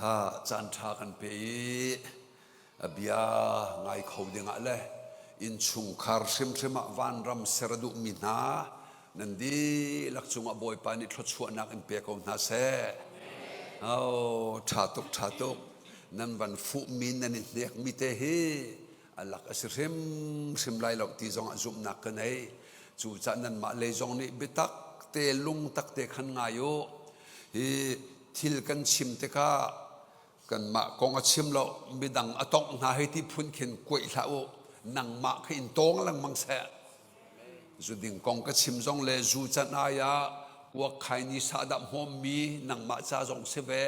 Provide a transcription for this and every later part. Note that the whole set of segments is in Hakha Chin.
Kha caan ṭha kan pe i a bia ngai kho dingah le innchungkhar hrimhrim ah vanram ser a duhmi hna nan dihlak cungah Bawipa nih thluachuahnak in pe ko hna seh. Oh, ṭha tuk, ṭha tuk. Nan van fuhmi nan i hnekmi te hi a lak a si hrimhrim lai lo ti zongah zumhnak ka nei. Cucaah nanmah lei zong nih biatak te lungtak te khan ngai u. Hi thil kan chim tikah kanmah kong a chim lo midang a tongh hna hei ti phun khin kuaih hlah u nangmah kha in tawng lengmang seh zuding kong ka chim zong le zu can ai ah kuak khai ni sahdah hmawmmi nangmah ca zong si ve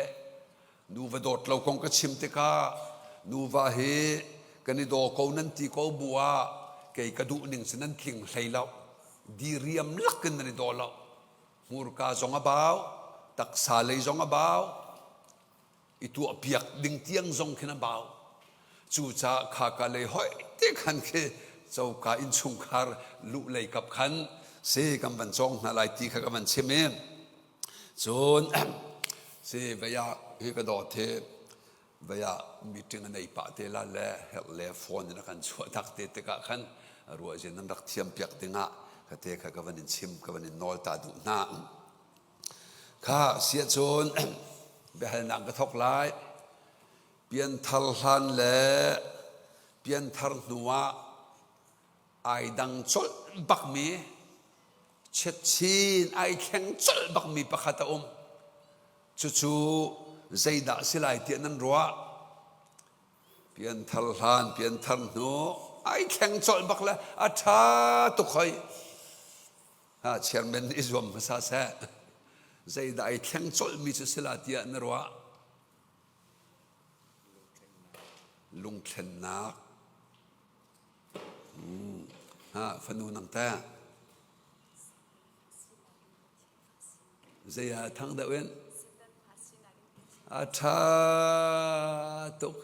nuva dawt lo kong ka chim tikah nuva hi kan i daw ko nan ti ko bu ah kei ka duh ning si nan tling hlei lo diriam lakin nan i daw lo hmurka zong a bau taksa lei zong a bau i tuahpiak ding tiang zong khin a bau. Cucaah khaka lei hoi te khan khi coka innchungkhar luh lei kap khan si kan van cawng hna lai ti kha ka van chim i cun si vei ah hi ka dawt hi vei ah meeting a nei pah te la le herh le phone in a kan chuah tak te tikah khan ruahzin nan rak thiam piak dingah ka te kha ka van in chim ka van in nawl ta duh hna. Kha siahcun biahalnak ka thawk lai. Pianthar hlan le pianthar hnuah ai dang colh bakmi chiatchin ai thleng colh bakmi pakhat a um. Cucu zeidah si lai tiah nan ruah? Pianthar hlan, pianthar hnu ai thleng colh bak le a ṭha tuk hoi. Ha chairman nih i zuam hmasa seh. Zeidah ai thleng colhmi cu si la tiah na ruah? Lungthlennak. Hmm. Ha fanu nang teh. Zei ah thang deuh in? A ṭha tuk.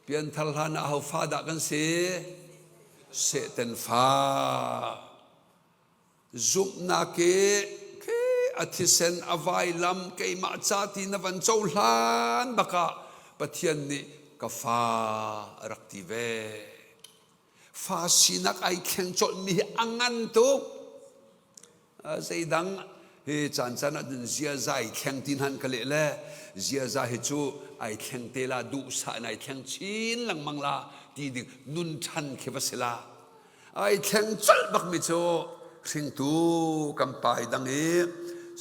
Pianthar hlan ah ho fa dah kan si? Satan fa. Zumhnak i khi a thisen a vailam keimah ca ti na van cohlan bakah Pathian nih ka fa a rak ti ve. Fa sinak ai thleng colhmi hi a ngan tuk. Zeidang hi caan caan ah cun ziaza ai thleng ti hnan ka leh le ziaza hi cu ai thleng te la duhsah in ai thleng chin lengmang la ti ding nun ṭhan khi va si la. Ai thleng colh bakmi cu hringtu kan pa i dang i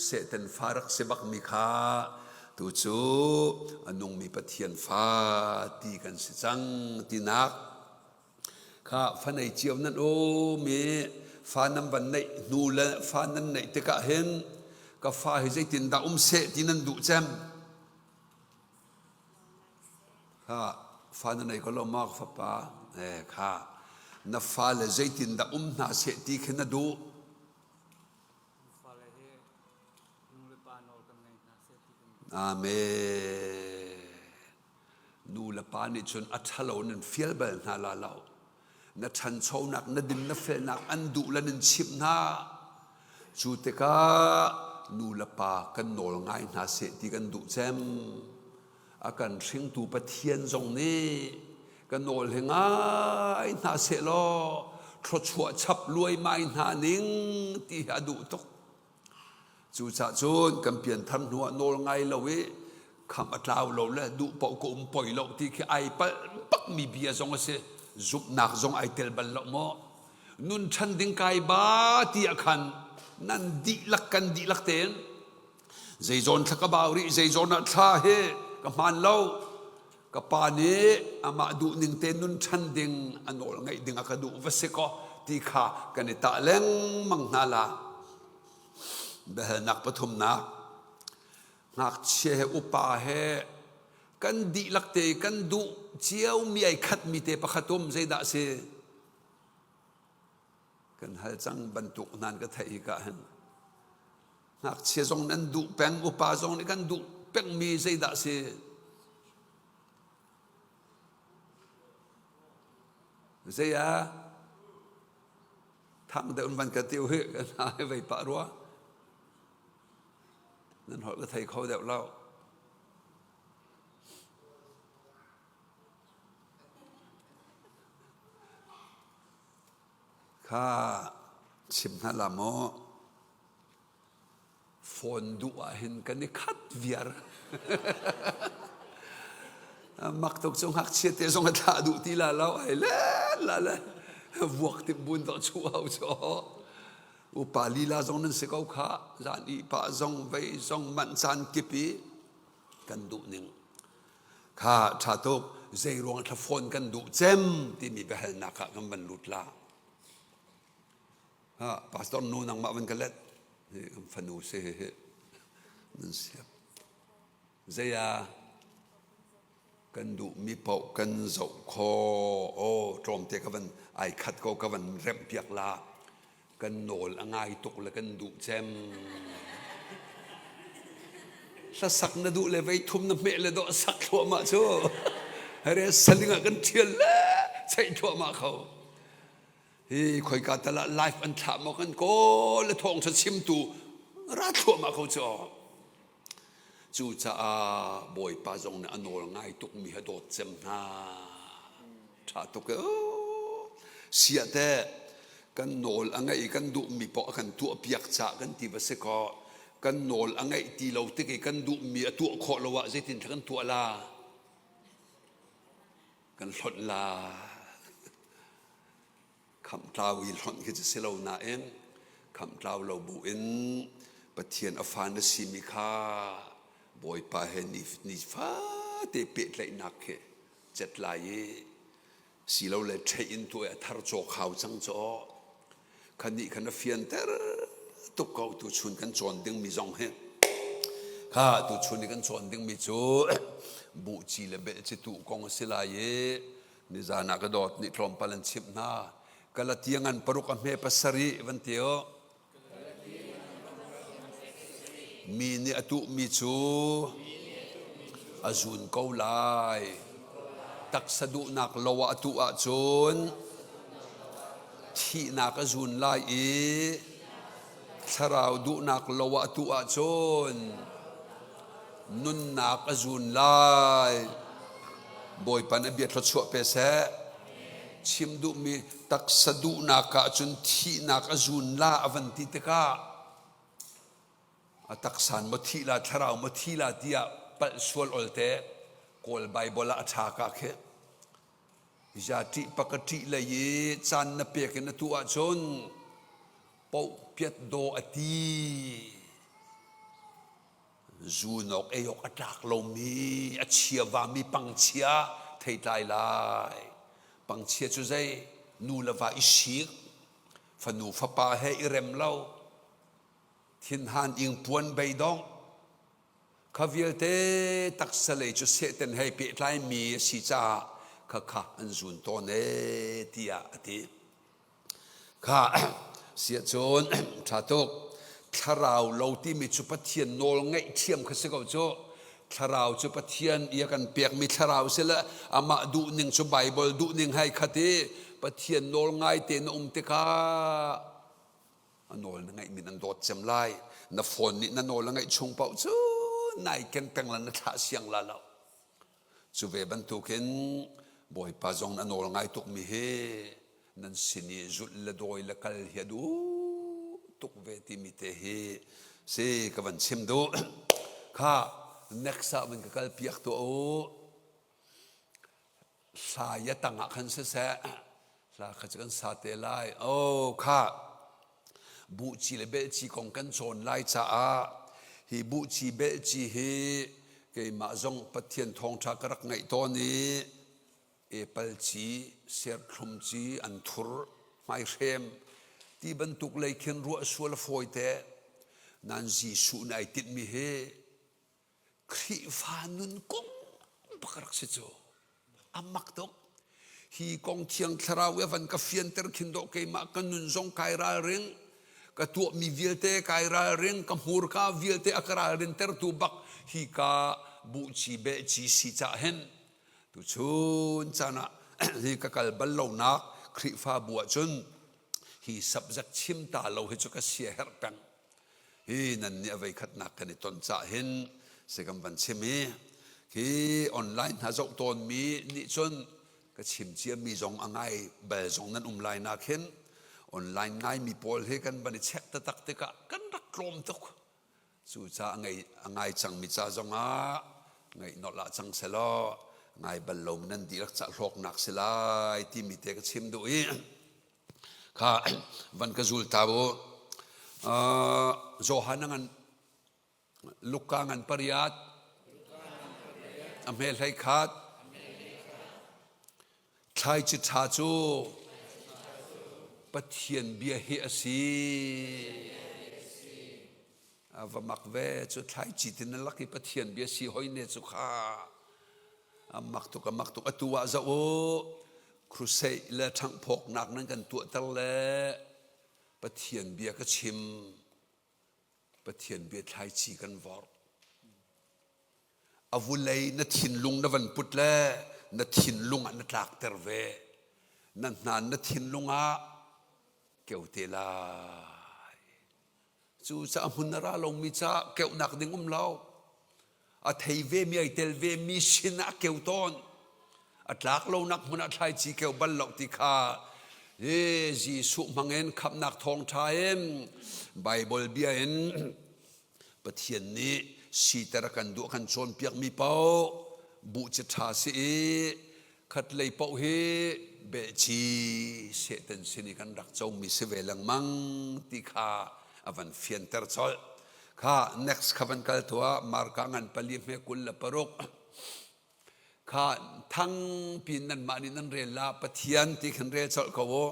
Satan fa rak si bakmi kha tu cu a nungmi Pathian fa ti kan si cang tinak kha fa nei cio nan um i fa nan van neih hnu le fa nan neih tikah hin ka fa hi zeitindah um seh ti nan duh cem Kha fa na nei ko lo maw ka fapa? Eh kha na fale zeitindah um hna seh ti khi na duh? Fale hi nu le pa nawl kan ngei hna seh ti kan duh. Amen. Nu le pa nih cun a ṭhalo nan fial bal hna la lo. Na ṭhanchonak, na din na felnak an duh le nan chimh hna. Cu tikah nu le pa kan nawl ngai hna seh ti kan duh cem. A kan hringtu Pathian zong nih ka nawl hi ngai hna seh law thluachuah chap luaimai hna ning ti hi a duh tuk. Cucaah cun kan pianthar hnuah nawl ngai lo i khamh a tlau lo le duh paoh ka um poi lo ti khi ai palh bakmi bia zong a si. Zumhnak zong ai tel bal lo maw? Nun ṭhan ding kai ba ti ah khan nan dihlak kan dihlak tein zeizawn thla ka bau rih zeizawn ah thla hi ka hmaan lo ka pa nih amah duh ning te nun ṭhan ding a nawl ngeih ding a ka duh va si kaw ti kha kan i tah lengmang hna la biahalnak pathumnak ngakchia he upa he kan dihlak te kan duh cio mi ai khat mi te pakhat um zeidah si kan hal cang bantuk nan ka theih hi ka hin Ngakchia zong nan duh peng, upa zong nih kan duh pengmi zeidah si? Zei ah? Thang deuh in van ka tiu hi ka hna hi vei pah rua. Nan holh ka thei kho deuh lo. Kha chim hna la maw? Phone duh ah hin kan i khat viar. Mak tuk cu ngakchia te zong a thlah duh ti la lo ai le la le vuak ti bun to chu hau chu. Upa lila zong nan si ko kha zan i pa zong vei zong manh caan kip i kan duh ning kha ṭha tuk zei ruang thla phone kan duh cem timi biahalnak ah kan van lut la ha pastor nu nangmah van ka let hi kan fanu si hi hi nan siap zei ah kan duhmi paoh kan zoh kho aw tlawmte ka van ai khat ko ka van remh piak la kan nawl a ngai tuk le kan duh cem hlasak na duh le vei thum na hmeh le dawh sak thluahmah cu here saling ah kan ṭhial le cheih thluahmah kho hi khoika tal ah live an thlah maw kan kawl le thawng ṭha chimtu ra thluahmah ko cu Cucaah Bawipa zong nih a nawl ngai tukmi ha dawt cem hna. Ṭha tuk e. Siah teh kan nawl a ngaih i kan duhmi paoh a kan tuahpiak caah kan ti va si kaw kan nawl a ngaih ti lo tik i kan duhmi a tuah khawh lo ah zeitin kan tuah la? Kan hlonh la. Khamhtlau i hlonh khi cu si lo nain khamhtlau lo bu in Pathian a fa na simi kha Bawipa he ni fate pehtlaihnak khi cet lai i silole ṭheih in tuah a thar cawk hau cang caw kha nih khan a fianter tuk ko tuchun kan cawn dingmi zong hi kha tuchun i kan cawn dingmi cu buhci le belci tuh kong a si lai i Nizan ah ka dawt nih tlawmpal an chimh hna. Galatia ngan paruk a hme pasarih van ti u. Mi nih a tuhmi cu a zun ko lai. Taksa duhnak lo ah a tuh ahcun thihnak a zun lai i thlarau duhnak lo ah a tuh ahcun nunnak a zun lai. Bawipa nih a bia thluachuah pe seh. Chim duhmi taksa duhnak ah cun thihnak a zun la a van ti tikah a taksan maw thih la thlarau maw thi la tiah palh sual olte Kawl Bible ah a ṭha ka khi Ya ṭih pak a ṭih lei i caan na pek in a tuah ahcun poh piat daw a ti. Zunawk ei awk a tlak lomi a chia vami pangchia theitlai lai. Pangchia cu zei nu le va i sik, fanu fapa he i rem lo, thinhan ingpuan beidongh, Kha vialte taksa lei cu Satan hei pehtlaimi a si caah khakha an zun tawn ee tiah a ti. Kha siahcun ṭha tuk. Thlarau lo timi cu Pathian nawl ngaih thiam kha si ko cu. Thlarau cu Pathian i a kan pekmi thlarau si le amah duhning cu Baibal duhning hai khat i Pathian nawl ngai te na um tikah a nawl na ngaih min an dawt cem lai na phone nih na nawl a ngaih chung paoh cu nai ken peng la na thlah siang la lo cu ve bantukin bawipa zong na nawl ngai tuk mi hi nan sin i zulh le dawi le kal hi a duh tuk ve timi te hi si ka van chim duh kha next ah van ka kal piak tuah u Saya tangah khan siseh hla kha cu kan sa te lai. Oh kha buhci le belci kong kan cawn lai caah hi buhci belci hi keimah zong Pathian thawngṭha ka rak ngaih tawn i epal ci, serthlum ci, anthur, hmaihrem ti bantuk lei khin ruah sual a fawi te. Nan Jesuh nih ai tinhmi hi Khrihfa nun kong bak rak si cu. A mak tuk. Hi kong Thiang Thlarau i a van ka fianter khin dawh keimah ka nun zong kai ralring, ka tuahmi vialte kai ralring, ka hmurka vialte a ka ralrintertu bak hi ka buhci behci si cah hin tuchun caan ah hi ka kal bal lonak Khrihfabu ah cun hi subject chim ta lo hi cu ka sia herh peng. Hi nan nih a voikhatnak kan i ton cah hin si kan van chim i khi online hna zoh tawnmi nih cun ka chim ciami zong a ngai bal zong nan um lai nak hin. Online ngaimi pawl hi kan van i check taktak tikah kan rak tlawm tuk. Cucaah a ngai cangmi ca zongah ngaih nolh ah cang selaw ngai bal lo nan dihlak ca hlawknak si lai timi te ka chim duh i kha van ka zul ta u. Johan a ngan Luka ngan pariat a hme hlei khat Thlaici ṭha cu Pathian bia hi a si. A va mak ve cu thlaici tin na lak i Pathian bia si hoi ne cu kha. A mak tuk a mak tuk atu ah zoh u crusade le ṭhanghphawknak nan kan tuahter le Pathian bia ka chim. Pathian bia thlaici kan vorh. A vulei na thinlung na van put le na thinlung ah na tlakter ve. Na hnan na thinlung ah keu te lai. Cu caah hmun na ra lomi caah keuhnak ding um lo. A thei ve mi ai tel ve mi sin ah keu tawn. A tlak lonak hmun ah thlaici keu bal lo ti kha Jesuh hmangin khamhnak thawngṭha in Bible bia in Pathian nih siter a kan duh a kan cawnpiakmi paoh buh ci ṭha si i khatlei paoh hi behci Satan sin i kan rak comi si ve lengmang ti kha a van fianter colh. Kha next kha van kal tuah Marka ngan pali hme 26 kha thang pin nanmah nih nan rel la Pathian ti khan rel colh ko u.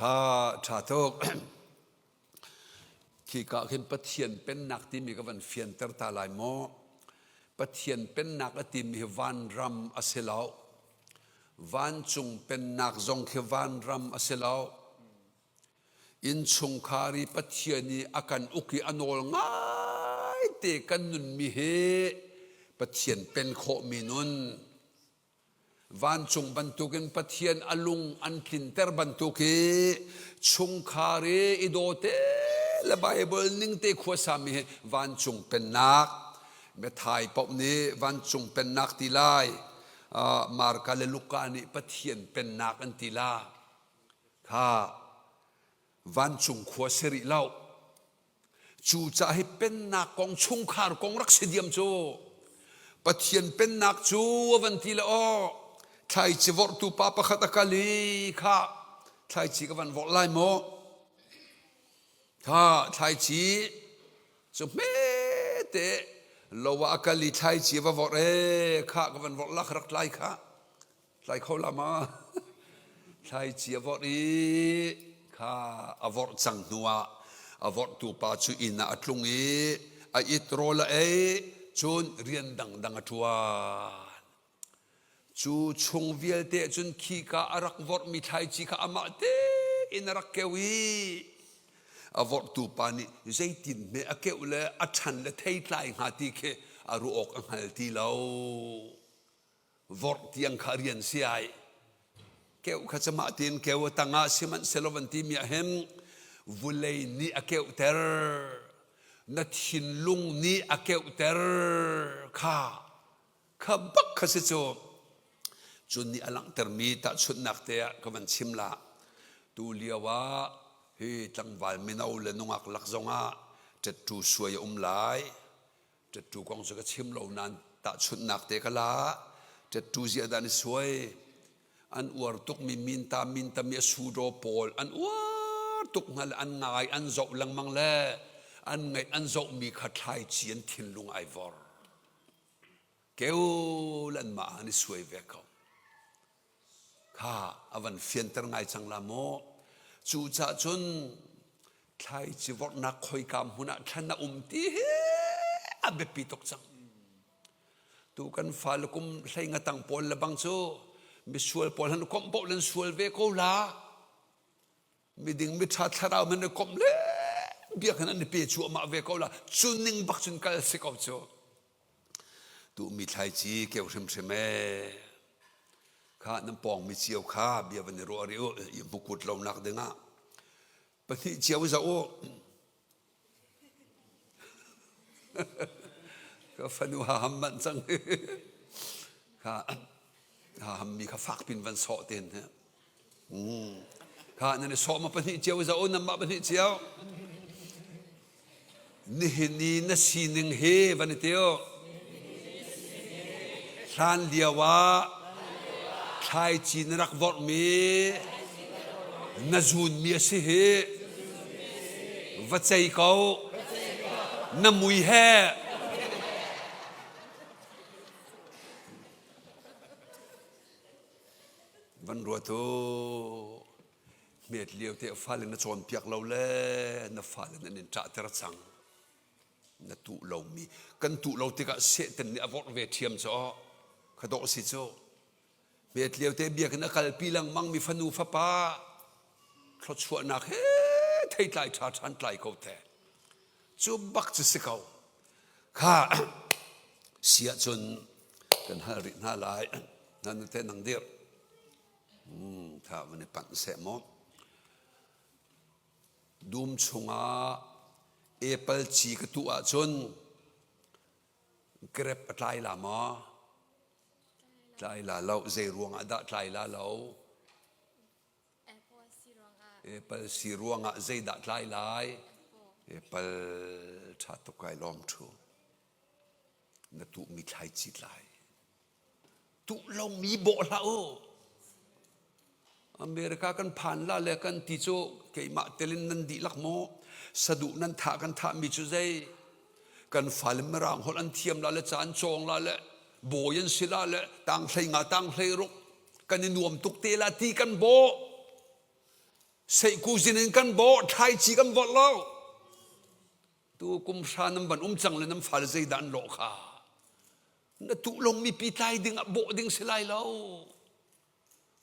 Kha ṭha tuk. Khika khin Pathian pennak timi ka van fianter ta lai maw? Pathian pennak a timi hi vanram a si lo. Vancung pennak zong khi vanram a si lo. Innchungkhar i Pathian i a kan uk i a nawl ngaite kan nunmi hi Pathian pen khawhmi nun vancung bantukin Pathian a lung an tlinter bantuk i chungkhar i i dawte le Bible ning te khuasami hi vancung pennak Mathai paoh nih vancung pennak ti lai Marka le Luka nih Pathian pennak an ti la kha vancung khua si rih lo. Cucaah hi pennak kong chungkhar kong rak si diam cu Pathian pennak cu a van ti le aw thlaici vorhtu pa pakhat a kal i kha thlaici ka van vorh lai maw kha thlaici cu hmete lo ah a kal i thlaici va vorh e kha ka van vorh la rak tlai kha Tlai kho la ma? Thlaici a vorh i kha a vorh cang hnuah a vorhtu pa cu inn ah a tlung i a it rawl a ei cun rian dangdang a ṭuan. Cu chung vialte cun khika a rak vorhmi thlaici kha amah tein a rak keu i a vorhtu pa nih zeitin hme a keuh le a ṭhan le thei tlai hnga ti khi a ruah awk a hngal ti lo. Vorh tiang kha rian si ai. Keuh kha camah tiin keu a tangah sihmanhsehlaw van timi ah hin vulei nih a keuhter. Na thinlung nih a keuhter kha kha bak kha si cu. Cun nih a langhtermi tahchunhnak te ah ka van chim la. Tu lio ah hi tlangval mino le nungak lak zongah ṭetṭu suai a um lai. Ṭetṭu kong cu ka chim lo nain tahchunhnak te ka la. Ṭetṭu ziah dah an i suai? An uar tukmi minta mintami a sudaw pawl an uar tuk hna le an ngai an zoh lengmang le an ngaih an zohmi kha thlaici an thinlung ai vor. Keu an mah an i suai ve ko. Kha a van fianter ngai cang la maw? Cucaah cun thlaici vorhnak khoika hmun ah thlan a um ti hi a biapi tuk cang. Tu kan fale kum hlei nga tang pawl le bang cu Misual pawl han komh paoh nan sual ve ko la. Miding miṭha thlarau man i komh le biakinn an i pe cuahmah ve ko la. Cu ning bak cun kal si ko cu. Tuhmi thlaici keu hrimhrim ee. Kha nan pawngmi cio kha bia van i ruah rih u i hmukut lonak dingah. Pahnih cio zoh u. Ka fanu ha ham manh cang. Kha ha ham mi kha fak pin van sawh ten he. Kha nan i sawh ma pahnih cio zoh u nan mah pahnih cio. Nihin i na sining hi van i tio. Hlan lio ah thlaici na rak vorhmi na zuunmi a si hi va cei ko na mui he van ruat u hmet lio te fale na cawnpiak lo le na fale nan in ṭahter cang na tuh lomi kan tuh lo tikah Satan nih a vorh ve ṭhiam cu kha dawh si cu hmet lio te biakinn a kalpi lengmang mi fanu fapa thluachuahnak he theitlai ṭha ṭhan tlai ko te cu bak cu si ko kha si ahcun kan hal rih hna lai na nute nang dir Kha van i panh seh mu. Dum chungah apple ci ka tuh ahcun grep a tlai la maw? Tlai la lo. Zei ruangah dah tlai la lo? Apple si ruangah zeidah tlai lai? Apple ṭha tuk kai lawm ṭhu. Na tuhmi thlaici tlai. Tuh lomi bawh hlah u. America kan phan la le kan ti cu keimah telin nan dihlak maw? Saduh nan thah kan thahmi cu zei? Kan fale mirang holh an thiam la le ca an cawng la le bawi an si la le tang hlei nga tang hlei ruk kan i nuam tuk te la ti kan bawh. Seihkuzin in kan bawh, thlaici kan vorh lo. Tu kum hra nan van um cang le nan fale zeidah an lawh kha? Na tuh long mipi tlai ding ah bawh ding si lai lo.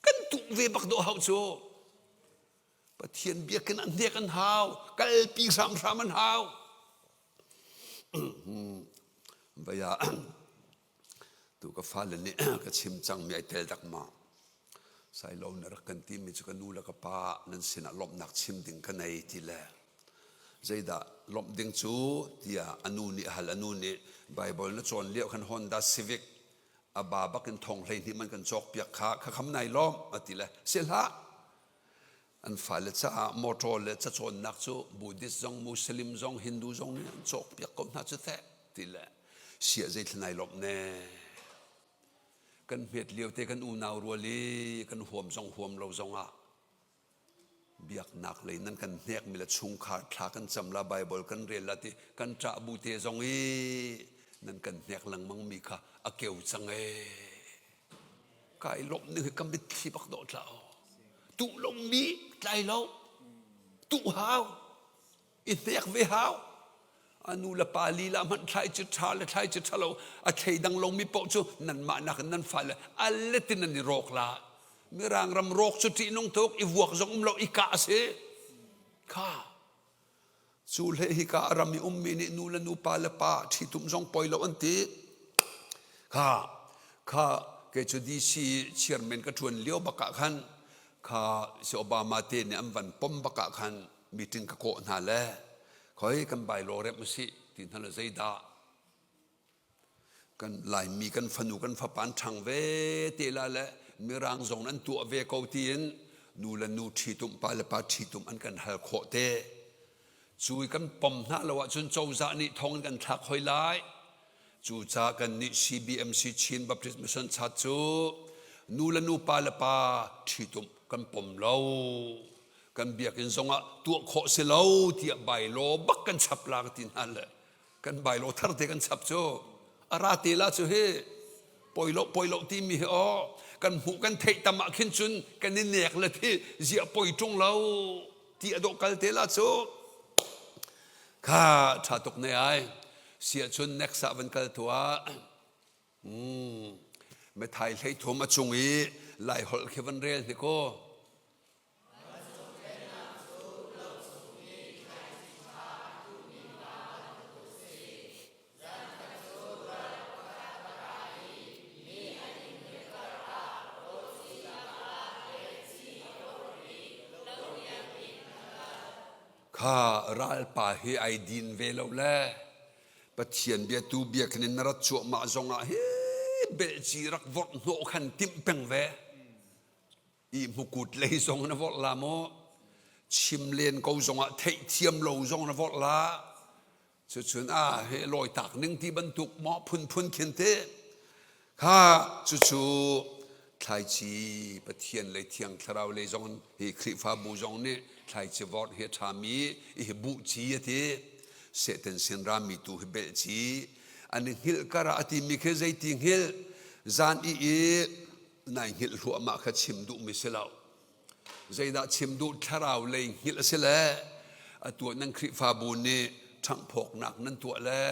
Kan tuh ve bak dawh hau cu. Pathian biakinn an hnek an hau, kalpi hramhram an hau. Vaya tu ka fale nih ka chim cangmi ai tel dak ma. Sailo na rak kan timi cu ka nu le ka pa nan sinah lawmhnak chim ding ka nei ti le zeidah lawmh ding cu tiah a nu nih a hal. A nu nih Bible na cawn lio khan Honda Civic a ba bak in thong 12 man kan cawk piak kha kha kham nai lawm a ti le si hlah an fale caah motor le cacawnnak cu Buddhist zong Muslim zong Hindu zong nih an cawk piak ko hna cu teh ti le sia zei nai lawmh ne kan hmet lio te kan unau rual i kan huam zong huam lo zong ah biaknak lei nan kan hnekmi le chungkhar thla kan cam la Bible kan rel la ti kan ṭah bu te zong i nan kan hnek lengmang mi kha a keu cang ee kai lawmh ning hi ka mitthli bak dawh tla tuh lommi tlai lo tuh hau i hnek ve hau a nu le pa lila hmanh thlai cu ṭha le thlai cu ṭha lo a thleidang lomi paoh cu nanmah nakin nan fale a let in an i rawk la mirang ram rawk cu ṭihnung tuk i vuak zong um lo i kah a si kha cu hle hika a ram i ummi nih nu le nu pa le pa ṭhitum zong poi lo an ti kha kha kei cu DC chairman ka ṭuan lio bak ah khan kha si Obama te nih an van pom bak ah khan meeting ka kawh hna le khoi kan bylaw remh usih ti hna le zeidah kan Laimi kan fanu kan fapa an ṭhang ve te la le mirang zong an tuah ve ko tiin nu le nu ṭhitum pa le pa ṭhitum an kan hal khawh te cu i kan pom hna lo ahcun cozah nih thong in kan thlak hoi lai Cucaah kannih CBMC Chin Baptist Mission Church cu nu le nu pa le pa ṭhitumh kan pom lo. Kan biakinn zongah tuah khawh si lo tiah bylaw bak kan chap la ka ti hna le kan bylaw thar te kan chap cu a ra te la cu hi poi lo poi lo timi hi aw kan hmuh kan theih tam ah khin cun kan i nek le thi ziah poi ṭung lo ti a dawh kal te la cu Kha ṭha tuk ne ai. Siahcun next ah van kal tuah. Methai 13 a cung i Laiholh khi van rel hnik aw. Kha ralpa hi ai din ve lo le Pathian bia tu biakinn in na rat cuahmah zongah hi belci rak vorh hnawh khan timh peng ve. I hmukut lei zong na vorh la maw? Chim len ko zongah theihthiam lo zong na vorh la. Cucun a he lawi tak ning ti bantuk maw phunphun khin te. Kha cucu thlaici Pathian lei Thiang Thlarau lei zong hi Khrihfabu zong nih thlaici vorh hi a ṭhami hi buhci a ti. Satan sin rami tu hi belhci. An i hngilh kar ah a timi khi zeiti hngilh? Zan i i nai hngilh hluahmah kha chim duhmi si lo. Zeidah chim duh thlarau lei hngilh a si le atu nan Khrihfabu nih ṭhanghphawknak nan tuah le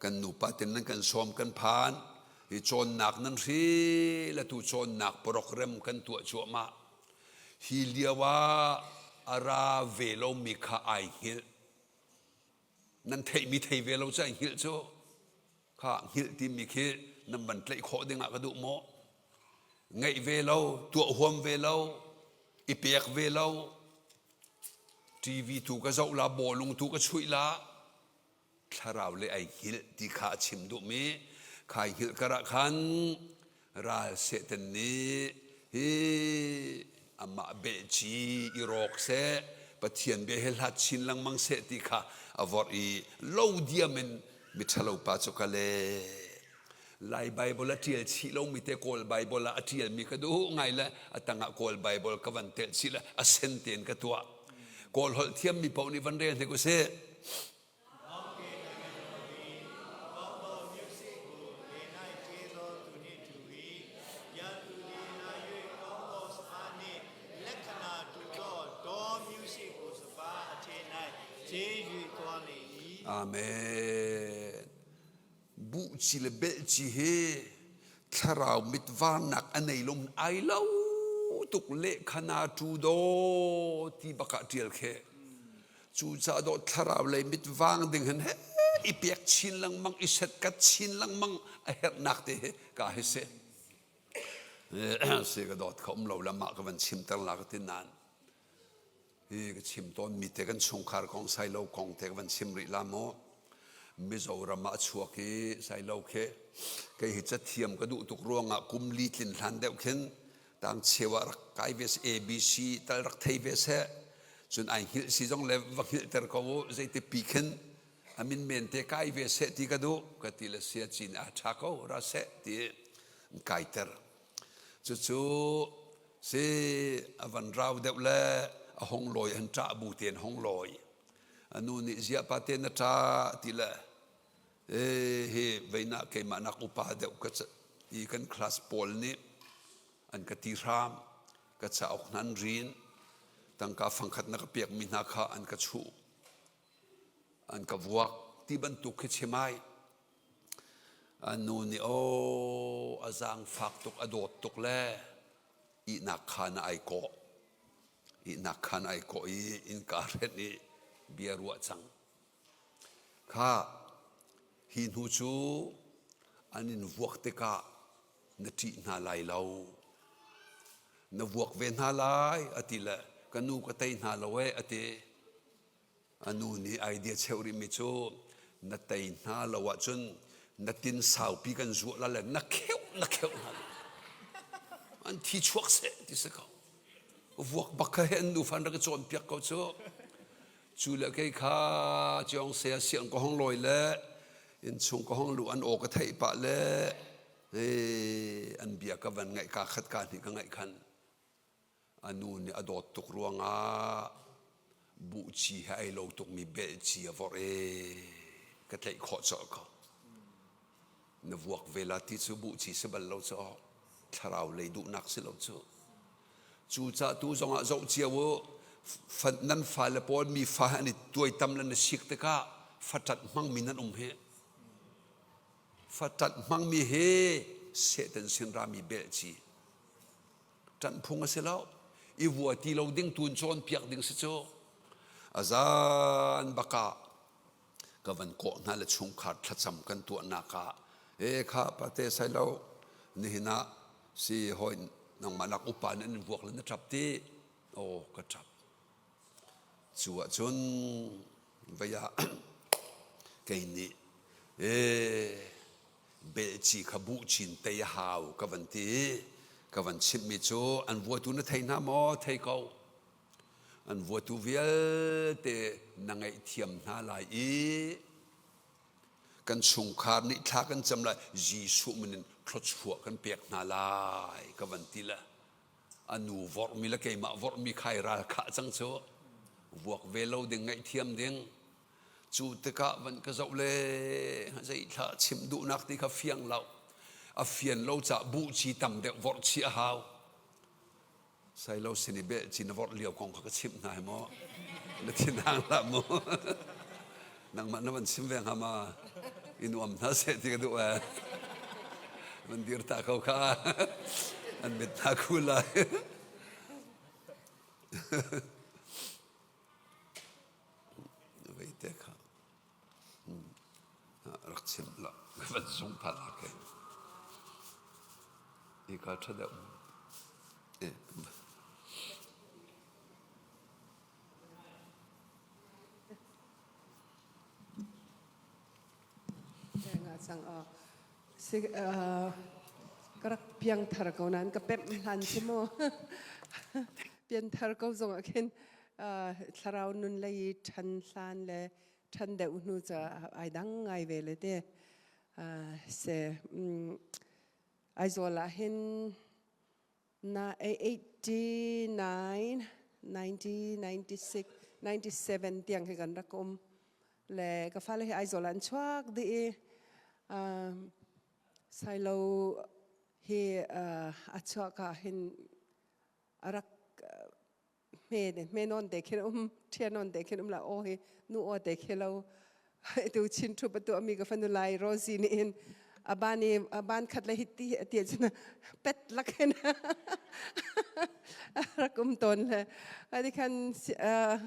kan nupa ten nan kan sawm kan phan hi cawnnak nan hri le tu cawnnak program kan tuah cuahmah. Hi lio ah a ra ve lomi kha ai hngilh. Nan theihmi thei ve lo cu ai hngilh cu. Kha hngilh timi khi nan van tlaih khawh ding ah ka duh maw? Ngeih ve lo, tuah huam ve lo, i pek ve lo, TV tu ka zoh la, bawlung tu ka chuih la, thlarau le ai hngilh ti kha a chim duhmi khai hngilh karah khan ral Satan nih hi amah behci i rawk seh Pathian bia he hlat chin lengmang seh ti kha a vorh i lo diam in miṭhalo pa cu ka le Lai Bible a ṭial chih lomi te Kawl Bible ah a ṭialmi ka duh ngai le a tangah Kawl Bible ka van telh chih le a sen tein ka tuah. Kawl holh thiammi paoh nih van rel hnik usih. Amen. Buhci le belhci hi thlarau mit varnak a nei lom ai lo tuk lehkhana tu do ti bakah ṭial khe. Cucaah dawh thlarau lei mit vang ding hin he i pek chin lengmang i setkat chin lengmang a herhnak te hi ka hi si. Si ka dawt kha um lo le mah ka van chimter la ka ti nain hi ka chim tawn mi te kan chungkhar kong sailo kong te ka van chim rih la maw Mizoram ah a chuak i sailo khi kei hi cathiam ka duh tuk ruangah kum li tlin hlan deuh khin tang cheu ah rak kai ve ABC tal rak thei ve seh cun ai hngilh si zong le va hngilhter ko u zeiti pi khin a min men te kai ve seh ti ka duh ka ti le sia cin a ṭha ko ra seh ti kaiter cucu si a van rau deuh le a hong lawi an ṭah bu tein hong lawi a nu nih ziah pa te na ṭah ti le e hi veina keimah nak upa deuh ka i kan class pawl nih an ka ti hram ka cauk hna an rin tangka fangkhat na ka pekmi hna kha an ka chuh an ka vuak ti bantuk khi chim ai an nu nih aw a zaangfak tuk a dawt tuk le ihnak khaan ah ai kawh ihnak khaan ai kawh i innka hrenh i bia ruah cang kha hi hnu cu an in vuak tikah na ṭih hna lai lo na vuak ve hna lai a ti le ka nu ka tei hna lo ee a ti a nu nih idea cheuh rihmi cu na tei hna lo ahcun na tin saupi kan zuah la le na kheuh na kheuh hna an thi chuak seh ti si ko vuak bak kha he an nufa an rak i cawnpiak ko cu Cu le kei kha Ciong se a siang ka hong lawi le innchung ka hong luh an aw ka theih pah le an bia ka van ngaih ka khat ka hnih ka ngaih khan a nu nih a dawt tuk ruangah buhci he ai lo tukmi belhci a vorh i ka tlaih khawh colh ko. Na vuak ve la ti cu buhci si bal lo cu thlarau lei duhnak si lo cu. Cucaah tu zongah zoh cio u, nan fale pawl mi fa he an i tuaitam le na sik tikah faṭat hmangmi nan um hi. Faṭat hmangmi hi Satan sin rami belci. Ṭanh phung a si lo. I vua ti lo ding tun cawnpiak ding si cu. A zan bakah ka van kawh hna le chungkhar thlacam kan tuahnak ah e kha pate sai lo nihin ah si hawi nangmah nak upa nih an vuak le na ṭap ti aw ka ṭap cu ahcun vei ah kei nih e belci kha buh chin tei a hau ka van ti ka van chimhmi cu an vuatu na thei hna maw thei ko An vuatu vialte na ngaihthiam hna lai i kan chungkhar nih thla kan cam lai Jesuh min in thluachuah kan pek hna lai ka van ti le a nu vorhmi le keimah vorhmi khai ral khah cang cu vuak ve lo ding ngaihthiam ding cu tikah van ka zoh le zei thla chim duhnak ti kha fiang lo a fian lo cah buhci tam deuh vorh chih a hau Sailo sin i beh cin na vorh lio kong kha ka chimh hna hi maw? Na thinhang hlah mu. Nangmah na van chim ve hnga ma? I nuam hna seh ti ka duh eh. Van dir ta ko kha. An mit hna khu lai. Vei te kha. Rak chim la. Van sung than ke. I ka ṭha deuh. Cang ka rak piangthar ko nain ka pemh hlan si mu pianthar ko zong ah khin thlarau nun lei i ṭhan hlan le ṭhan deuh hnu ca ai dang ngai ve le te se Aizawl ah hin na 89, 90, 96, 97 tiang hi kan rak um. Le ka fale hi Aizawl ah an chuak dih i Sailo hi a chuah ka hin a rak hme hme non te khin um ṭhia non te khin um la aw hi nu aw te khi lo tu chin thu patu ami ka fanu lai Rosie nih hin aban i aban khat le hiti ati cun pet lak hin rak um ton le adi khan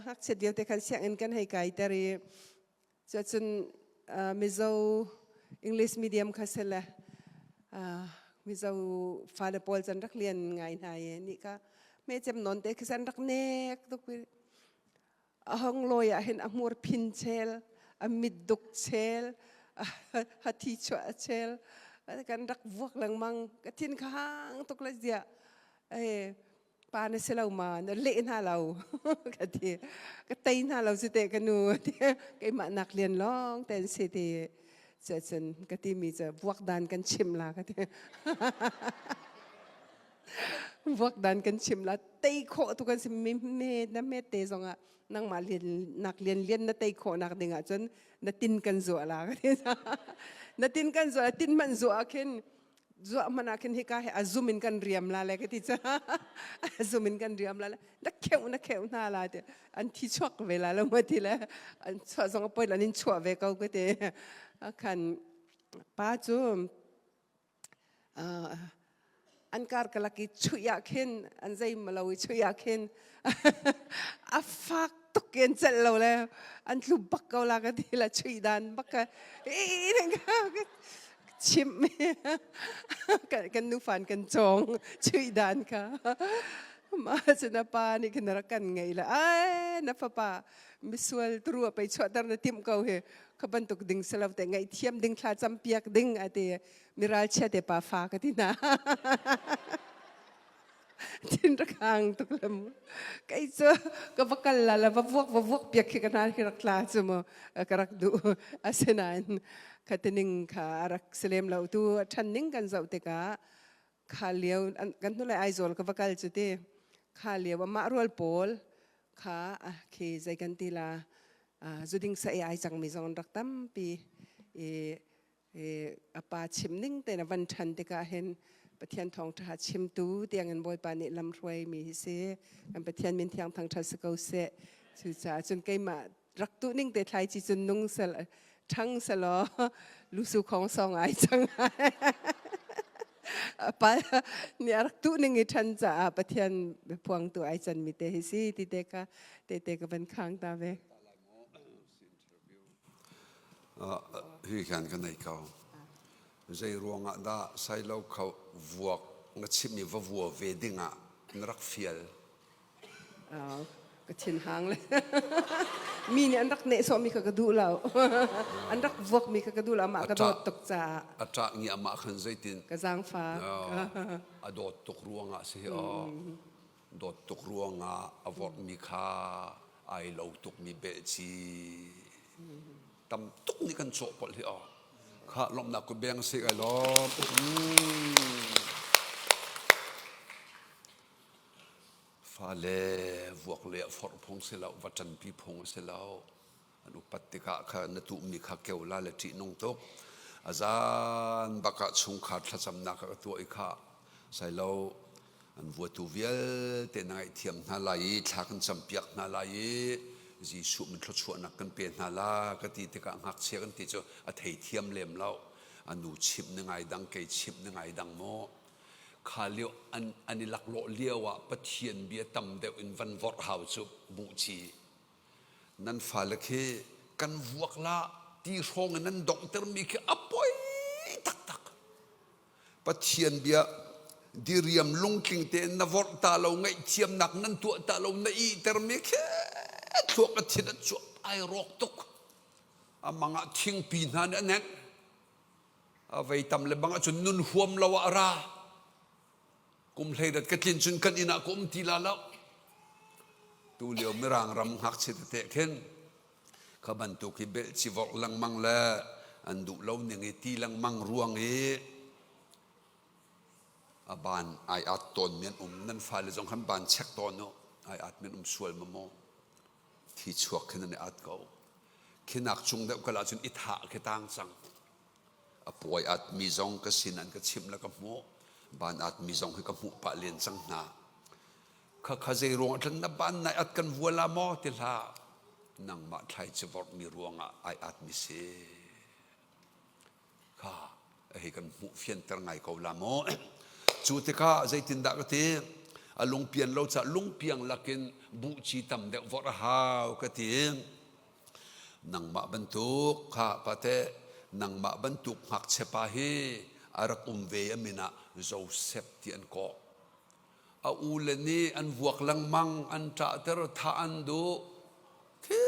ngakchiat lio te khan sianginn kan hei kai ter i Cuacun Mizo English medium kha si le Mizo fale pawl can rak lian ngai hna i nih ka hmecem nawn te khi san rak nek tuk a hong lawi ah hin a hmur phin chel a mit duk chel a thi chuah a chel kan rak vuak lengmang ka thin kha hang tuk le ziah pa na si lo ma na leh hna lo ka ti ka tei hna lo si te ka nu ti keimah nak lian lawng ten si ti cun ka ti mi cu vuak dan kan chim la ka ti vuak dan kan chim la tei khawh tu kan si mi me na me te zong ah nangmah lian nak lian lian na tei khawh nak ding ah cun na tin kan zuah la ka ti na tin kan zuah tin man zuah khin zuah hmanh ah khin hika he a zum in kan riam la le ka ti ca a zum in kan riam la le na kheuh na kheuh hna la ti an thi chuak ve la lo ma ti le an chuah zong poi lan in chuah ve ko ka ti khan pa cu an kar kalak i chuih ah khin an zei malo i chuih ah khin a fak tuk in celh lo le an tlu bak ko la ka ti la chuih dan bak ka chimh kan nufan kan cawng chuih dan kha ma cu na pa nih khin rak kan ngei la ai na fapa misual turu pei chuahter na timh ko hi kha bantuk ding selo te ngaih thiam ding thla cam piak ding ati miral chia te pa fa ka ti na thin rak hang tuk le mu kei cu ka va kal la la va vuak va vuak piak khi ka hna khi rak tla cu mu ka rak duh asinain khatining kha a rak silem lo tu ṭhan ning kan zoh tikah kha lio kan hnulei Aizawl ka va kal cu ti kha lio amah rual pawl kha khi zei kan ti la zuding sa ai cangmi zong an rak tampi i a pa chim ning tein a van ṭhan tikah hin Pathian thawngṭha chimtu tiangin Bawipa nih lamhruai mi hi si kan Pathian min thiang thangṭhat si ko seh cucaah cun keimah rak tuh ning te thlaici cun nung sel ṭhang selaw lusu khong song ai cang. Pa nih a rak tuh ning i ṭhan caah Pathian biaphuangtu ai canmi te hi si ti te kha tehte ka van khang ta ve. Hi khan ka nei ko. Zei ruangah dah sailo kho vuak na chimmi va vua ve dingah na rak fial? Ka thinhang le mi nih an rak nehsawhmi kha ka duh lo. An rak vuakmi kha ka duh lo. Amah ka dawt tuk caah. A ṭah ngi amah khan zeitin? Ka zaangfak. A dawt tuk ruangah si hi aw. Dawt tuk ruangah a vorhmi kha ai lo tukmi belci tam tuk nih kan cawhpolh hi aw. Kha lawmhnak ku beng si kai lawm. Fale vuak le forh phung si lo, va ṭanpi phung a si lo. An upat tikah kha na tuhmi kha keu la le ṭihnung tuk. A zan bak ah chungkhar thlacamnak a ka tuah i kha sailo an vuatu vialte na ngaihthiam hna lai i thla kan campiak hna lai i Jesuh min thluachuahnak kan pe hna la ka ti tikah ngakchia kan ti cu a theithiam lem lo. A nu chimh na ngai dang, kei chimh na ngai dang maw? Kha lio an, an i laklawh lio ah Pathian bia tam deuh in van vorh hau cu buhci. Nan fale khi kan vuak la ti hrawng in nan donghtermi khi a poi taktak. Pathian bia diriam lungtling tein na vorh ta lo ngaihthiamnak nan tuah ta lo na ihtermi khi thluak a thin a cuap ai rawk tuk. A mang ah thingpi hna nih a nenh. A vei tam le bang ahcun nun huam lo ah a ra. Kum hleidat ka tlin cun kan inn ah ka um ti la lo. Tu lio Mirang ram ngakchia tete khin kha bantuk hi belh civorh lengmang le an duh lo ning i ti lengmang ruang i a ban ai at tawn mi an um. Nan fale zong khan ban check tawn u. Ai at mi an um sual ma maw? Thi chuak khin an i at ko. Khinak cung deuh kal ahcun i thah khi tang cang. A puai at mi zong ka sin an ka chimh le ka hmuh. Ban at mi zong hi ka hmuh pah len cang hna. Kha kha zei ruang ah na ban nai at kan vual ah maw ti hlah. Nangmah thlai ci vorh mi ruangah ai at mi si. Kha hei kan hmuh fianter ngai ko la maw. Cu tikah zeitindah ka ti a lungpian lo caah lungpiang lakin buhci tam deuh vorh a hau ka ti. Nangmah bantuk kha pate nangmah bantuk ngakchia pa hi a rak um ve a min ah Joseph ti an kawh. A ule nih an vuak lengmang, an ṭahter, thah an duh. Khi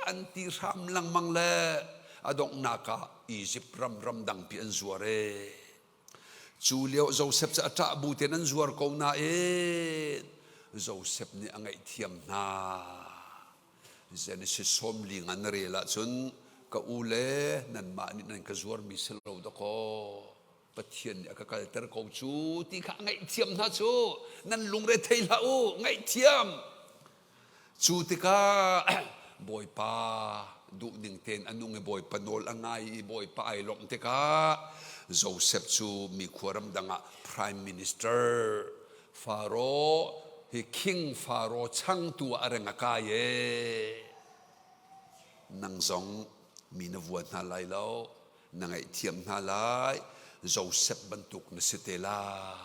an ti hram lengmang le a donghnak ah Izipt ram ramdangpi an zuar ee. Cu lio Joseph cu a ṭah bu tein an zuar ko nain Joseph nih a ngaihthiam hna. Genesis 40 an rel ahcun ka u le nanmah nih nan ka zuarmi si lo dakaw Pathian nih a ka kalter ko cu ti kha a ngaihthiam hna cu nan lungre thei hlah u ngaihthiam cu tikah Bawipa duhning tein a nung i Bawipa nawl a ngai i Bawipa ai lawmh tikah Joseph cu mi khua ramdang ah prime minister Faro hi king Faro changtu ah a reng a kai ee nang zong mi na vua hna lai lo na ngaihthiam hna lai Joseph bantuk na si te lai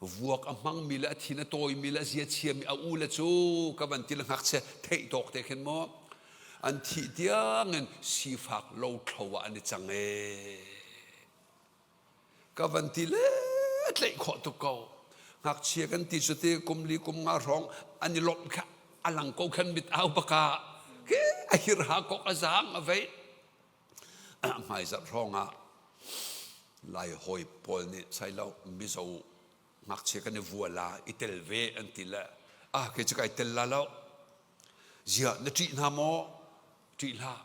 vuak a hmangmi le a thin a tawimi le a zia chiami a u le cu ka van ti le ngakchia theih tawk te khin maw an thih tiangin sifak lothlo ah an i cang ee ka van ti le tlaih khawh tuk ko ngakchia kan ti cu ti kum li kum nga hrawng an i lawmh kha a lang ko khan mit au baka ke a hir ha kok a zaang a vei hmaizarh hrawng ah lai hawi pawl nih sailo mizo ngakchia kan i vua la i tel ve an ti le ah kei cu kai tel la lo ziah na ṭih hna maw ṭih hlah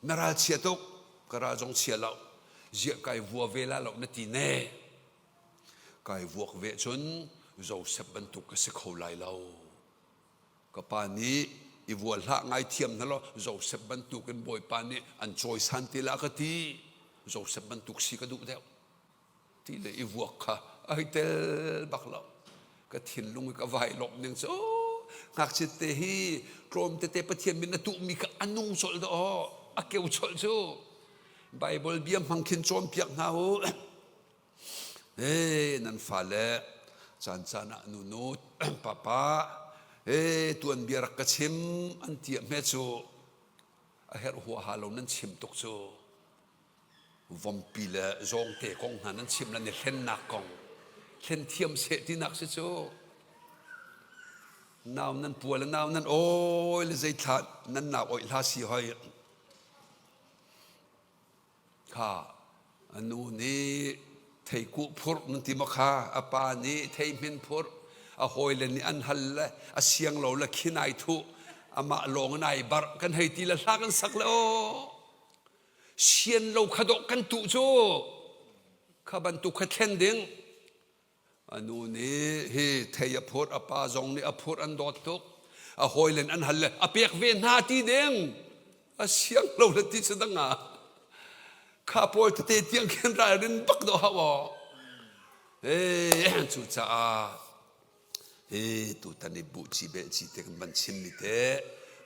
na ral chia tuk ka ral zong chia lo ziah kai vua ve la lo na ti ne kai vuak ve cun Joseph bantuk ka si kho lai lo ka pa nih i vua hlah ngai thiam hna law Joseph bantuk in Bawipa nih an cawisan te la ka ti Joseph bantuk si ka duh deuh ti le i vuak kha ai tel bak lo ka thinlung i ka vai lawmh ning cu ngakchia te hi tlawm tete Pathian min na tuhmi kha a nung colh dah aw a keu colh cu Bible bia hmang khin cawnpiak hna u. He nan fale caan caan ah nunu papa he tuanbia rak ka chim an ti hme cu a herh huaha lo nan chim tuk cu vompi le zawngte kong hna nan chim le ni hlennak kong hlen thiam seh tinak si cu nau nan pua le nau nan awi le zeithla nan nau oih hla si hoi Kha a nu nih theikuh phurh nan ti maw kha a pa nih theihmin phurh a hawile nih an hal le a siang lo le khin ai thuh amah lawng in ai barh kan hei ti le hla kan sak le aw sian lo kha dawh kan tuh cu kha bantuk kha thlen ding A nu nih hi thei a phurh, a pa zong nih a phurh an dawt tuk. A hawilen an hal le a pek ve hna ti ding. A siang lo le ti cu dang ah. Kha pawl tete tiang khin ralrin bak dawh hau aw. Eh, cucaah hi tutan i buhci belci te kan van chimmi te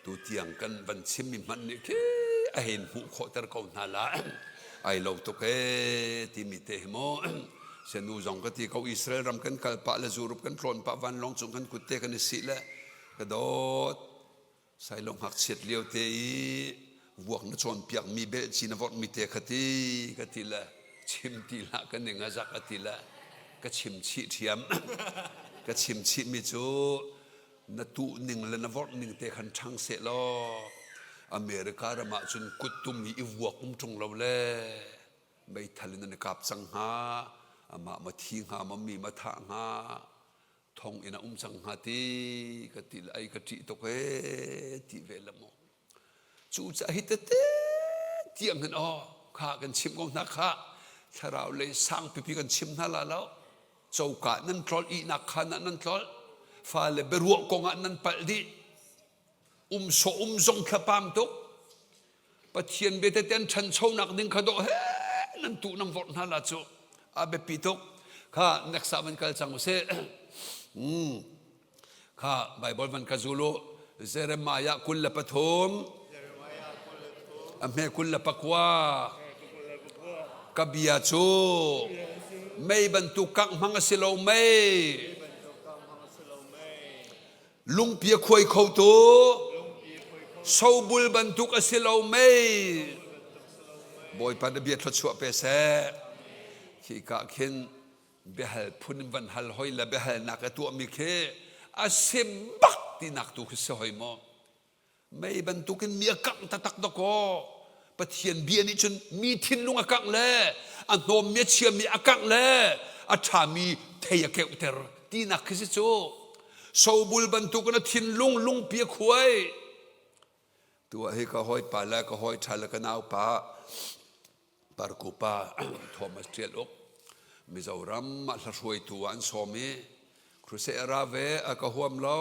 tu tiang kan van chimmi hmanh nih khi a hein hmuh khawhter ko hna la ai lo tuk ee timi te hi mu Senu zong ka ti ko Israel ram kan kal pah le Europe kan tlawn pah vanlawng cung kan kut te kan i sih le ka dawt sailo ngakchiat lio te i vuak na cawnpiak mi belci na vorh mi te kha ti ka ti le chim ti hlah ka ning a zak a ti le ka chim chih ṭhiam ka chim chih mi cu na tuh ning le na vorh ning te khan ṭhang seh law America ram ah cun kuttum hi i vuak um ṭung lo le meithal in an i kap cang hnga amah ma thi hnga ma mi ma thah hnga thong in a um cang hnga ti ka ti le ai ka ṭih tuk ee ti ve le mu cu caah hi tete tiang hin aw kha kan chim ko hna kha thlarau lei sang pipi kan chim hna la lo coka nan tlol ihnak khan ah nan tlol fale biaruah kong ah nan palh dih um sawh um zong thlapam tuk Pathian biatete an ṭhanchonak ding kha dawh he nan tuh nan vorh hna la cu a biapi tuk kha next ah van kal cang usih mm. kha Bible van ka zul u Jeremiah 23 a hme 29 ka bia cu mei bantuk kangh hmang a si lo mei Lungpi a khuai khotu sobul bantuk a si lo mei. Bawipa na bia thluachuah pe seh. Khika khin biahal phun in van hal hoi le biahalnak a tuahmi khi a si bak tinak tu khi si hoi maw? Mei bantukin mi a kangh taktak dawkaw. Pathian bia nih cun mi thinlung a kangh le a hnawmmi a chiami a kangh le a ṭhami thei a keuhter tinak khi si cu. Sobul bantukin a thinlung lungpi a khuai. Tuah hi ka hawipa le ka hawi ṭha le ka naupa Parkupa Thomas Ṭial Uk Mizoram ah hlahruaitu ah an sawm i crusade a ra ve a ka huam lo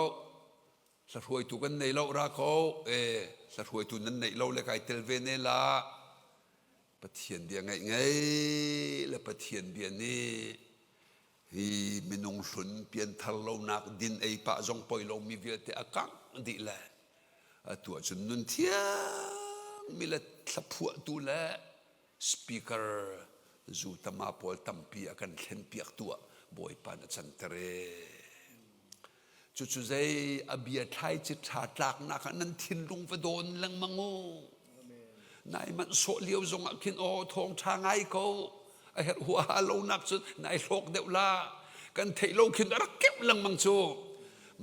Hlahruaitu kan nei lo ra ko e hlahruaitu nan neih lo le kai tel ve ne la Pathian bia ngaih ngei le Pathian bia nih hi minung hlun pianthar lonak din ei pah zong poi lomi vialte a kangh dih le atu ahcun nun thiang mi le thlaphuahtu le speaker zu tama pawl tampi a kan thlen piak tu ah Bawipa na canter e Cucu zei a bia thlaici ṭha tlaknak ah nan thinlung va dawn lengmang u. Nai manh sawh lio zongah khin aw thawng ṭha ngai ko. A herh huaha lonak cun nai hlawk deuh la. Kan theih lo khin a rak keuh lengmang cu.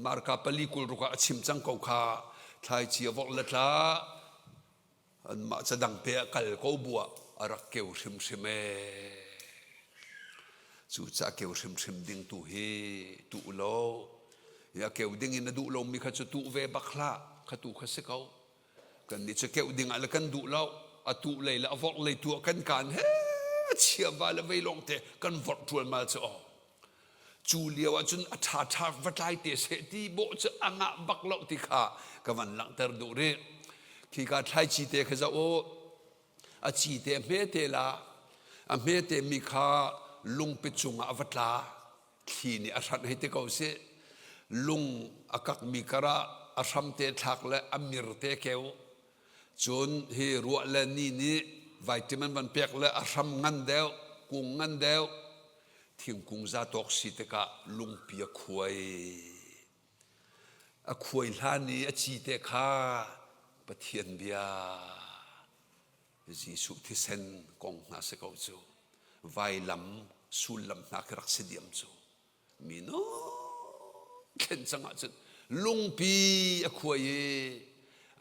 Marka pali 26 ah a chim cang ko kha. Thlaici a vorh le tla. Anmah ca dang te ah kal ko bu ah a rak keu hrimhrim ee. Cucaah keu hrimhrim ding tu hi tuh law a keu ding in na duh lomi kha cu tuh ve bak hlah kha tu kha si ko. Kan nih cu keuh ding ah le kan duh lo a tuh lei le a vorh lei tu ah kan kaan he chia va le vei lawng te kan vorh ṭualmal cu aw. Cu lio ahcun a ṭhaṭha va tlai te seh ti bawh cu a ngah bak lo ti kha ka van langhter duh rih. Khika thlaici te kha zoh u. A ci te a hme te la. A hme te mi kha lungpi cungah a va tla. Thli nih a hranh hei ti ko sih. Lung a kakmi karah a hram te thlak le a mir te keu. Cun hi ruah le ni nih vitamin van pek le a hram ngan deuh, kung ngan deuh. Thingkung zatawk si tikah lungpi a khuai. A khuai hlan i a cite kha Pathian bia Jesuh thisen kong hna si ko cu. Vailam sullam hna khi rak si diam cu. Mino thlen cang ahcun lungpi a khuai i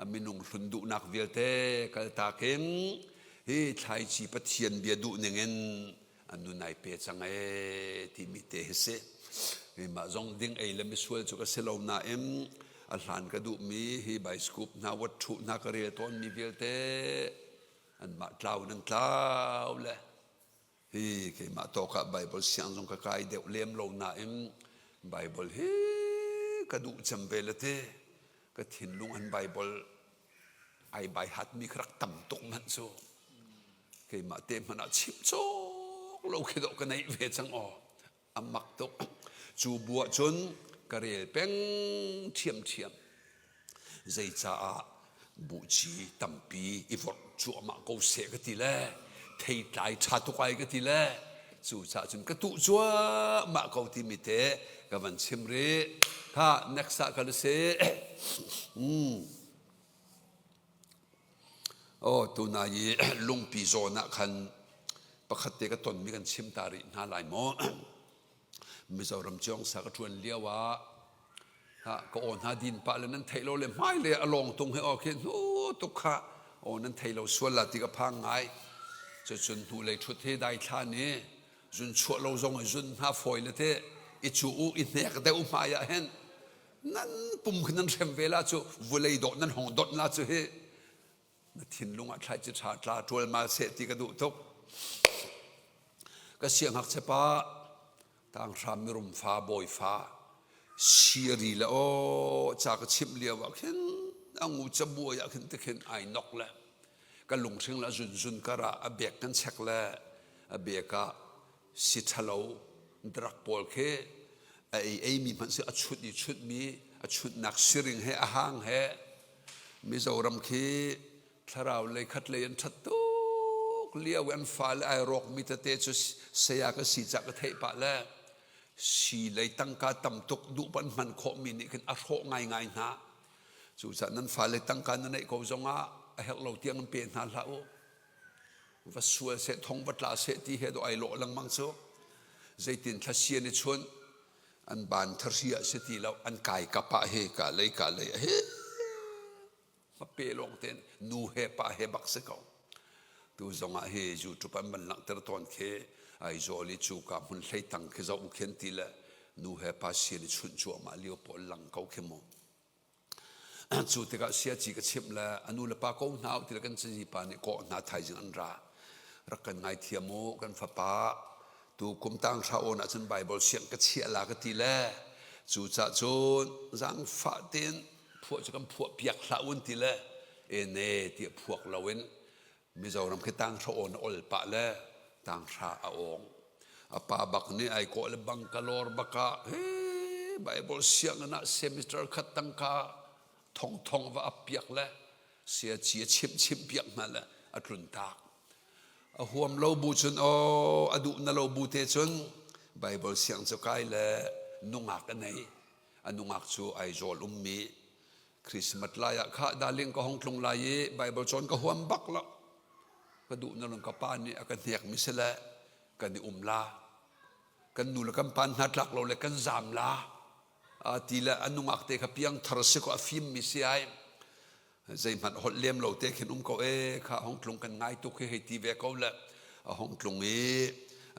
a minung hlun duhnak vialte kaltak in hi thlaici Pathian bia duh ningin a nun ai pe cang ee timi te hi si. Keimah zong ding ei le misual cu ka si lo nain a hlan ka duhmi hi bioscope hna wat ṭhu hna ka rel tawnmi vialte anmah tlau nan tlau le hi keimah tawk ah Bible siang zong ka kai deuh lem lo nain Bible hi ka duh cem ve le te ka thinlung an Bible ai bai hatmi kha rak tam tuk manh cu keimah te hmanh ah chim cawk lo khi dawh ka neih ve cang aw a mak tuk cu bu ah cun ka rel peng ṭhiamṭhiam Zeicaah buhci tampi i vorh cuahmah ko seh ka ti le theitlai ṭha tuk ai ka ti le cucaah cun ka tuh cuahmah ko timi te ka van chim rih. Kha next ah kal usih. Mm. Oh, tunai i lungpi zawn ah khan pakhat te ka tonmi kan chim ta rih hna lai maw? Mizoram Ciongsa ka ṭuan lio ah ka aw hna din pah le nan theih lo le hmai le a lawng tung he aw khi hnu tuk kha aw nan thei lo sual la ti ka phang ngai. Cucun hnu lei ṭhut he dai thla ni zun chuah lo zong i zun hna fawi le te i cu u i hnek deuh hmai ah hin nan pum khi nan hrem ve la cu vulei dawh nan hong dot la cu hi na thinlung ah thlaici ṭha tla ṭualmal seh ti ka duh tuk. Ka siangngakchia pa tanghra mirum fa bawi fa siri le aw ca ka chimh lio ah khin a ngu cabuai ah khin tikhin ai nok le ka lunghring le zunzun kar ah a bek kan chek le a bek ah si ṭhalo drug pawl khi a ei eimi hmanh si a chut i chutmi a chutnak siring he a hang he Mizoram khi thlarau lei khat lei an ṭhat tuk lio i an fale ai rawkmi tete cu saya ka si cah ka theih pah le si lei tangka tam tuk duh pan hman khawhmi nih khin a hrawh ngaingai hna. Cucaah nan fale tangka na neih ko zongah a herh lo tiang in pe hna hlah u. Va sual seh thong va tla seh ti he dawh ai lawh lengmang cu. Zeitin thlasian i chunh an ban thahri ah si ti lo an kai kap ah he ka lei ka lei he pe lawng ten nu he pa he bak si ko tu zong ah hi YouTube an van langhter tawn khi Aizawl i cu ka hmun hlei tang khi zo khen ti le nu he pa sian i chunh cuahmah lio pawl lang ko khi mu Cu tikah siaci ka chimh le a nu le pa ko hna u ti le kan cazi pa nih kawh hna thaizing an ra. Rak kan ngaithiam u kan fapa tu kum tang hra awn ahcun Bible siang ka chiah la ka ti le cucah cun zaangfah tein phuah cu kan phuah piak hlah un ti le ene tiah phuak loin Mizoram khi tanghra awn a ol pah le tanghra a awng. A pa bak nih ai kawh le Bangalore bak ah he Bible sianginn ah semester khat tangka thongthong va ap piak le siaci a chimh chimh piak hna le a tlun tak. A huam lo bu cun aw a duh na lo bu te cun Bible siang cu kai le nungak a nei. A nungak cu Aizawl ummi Christmas lai ah kha darling ka hong tlung lai i Bible cawn ka huam bak lo. Ka duh na lung ka pa nih a ka hnek mi si le kan i um la. Kan nu le kan pa hna tlak lo le kan zam la. A ti le a nungak te kha piang thar si ko a fim mi si ai. Zeihmanh holh lem lo te khin um ko e kha hong tlung kan ngai tuk hi hei ti ve ko le a hong tlung i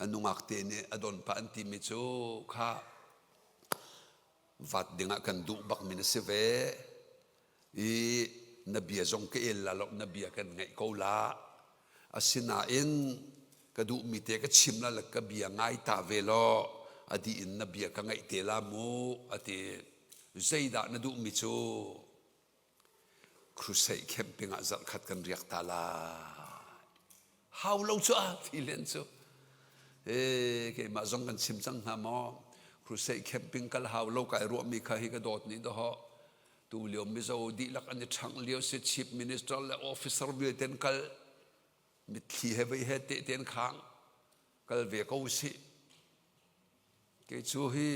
a nungak te nih a don pa an ti mi cu kha vat dingah kan duh bak mi na si ve i na bia zong ka el la lo na bia kan ngaih ko la asinain ka duhmi te ka chim la le ka bia ngai ta ve law a dih in na bia ka ngaih te la mu ati zeidah na duhmi cu Crusade camping ah zarhkhat kan riak ta lai. Hau lo cu a ti len cu. E keimah zong kan chim cang hna maw? Crusade camping kal hau lo kai ruahmi kha hi ka dawt ni doho. Tu lio Mizo dihlak an i ṭhangh lio si chief minister le officer vialte kal mitthli he vei he te ten khang kal ve ko sih. Kei cu hi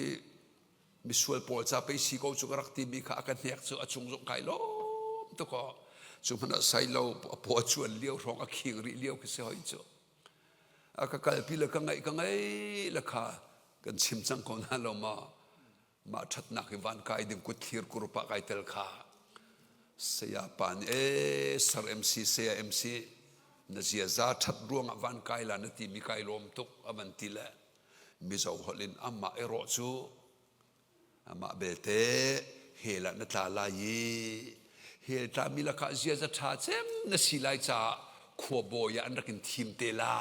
misual pawl ca pei si ko cu ka rak timi kha a ka hnek cu a cung zong kai lawm tuk aw. Cu hmanh ah sai lo a paw a cuan lio hrawng a khing rih lio khi si hoi cu. A ka kalpi le ka ngaih ka ngaih le kha kan chim cang ko na lo ma. Mah ṭhatnak hi van kai ding kut thlir kurup ah kai tel kha. Saya pa nih ee Sir MC Saya MC na ziaza ṭhat ruangah van kai la na timi kai lawm tuk a van ti le Mizo holh in amah erawh cu amah belte hell ah na tla lai i hell tlami lakah ziaza ṭha cem na si lai caah khuabawi ah an rak in thim te la.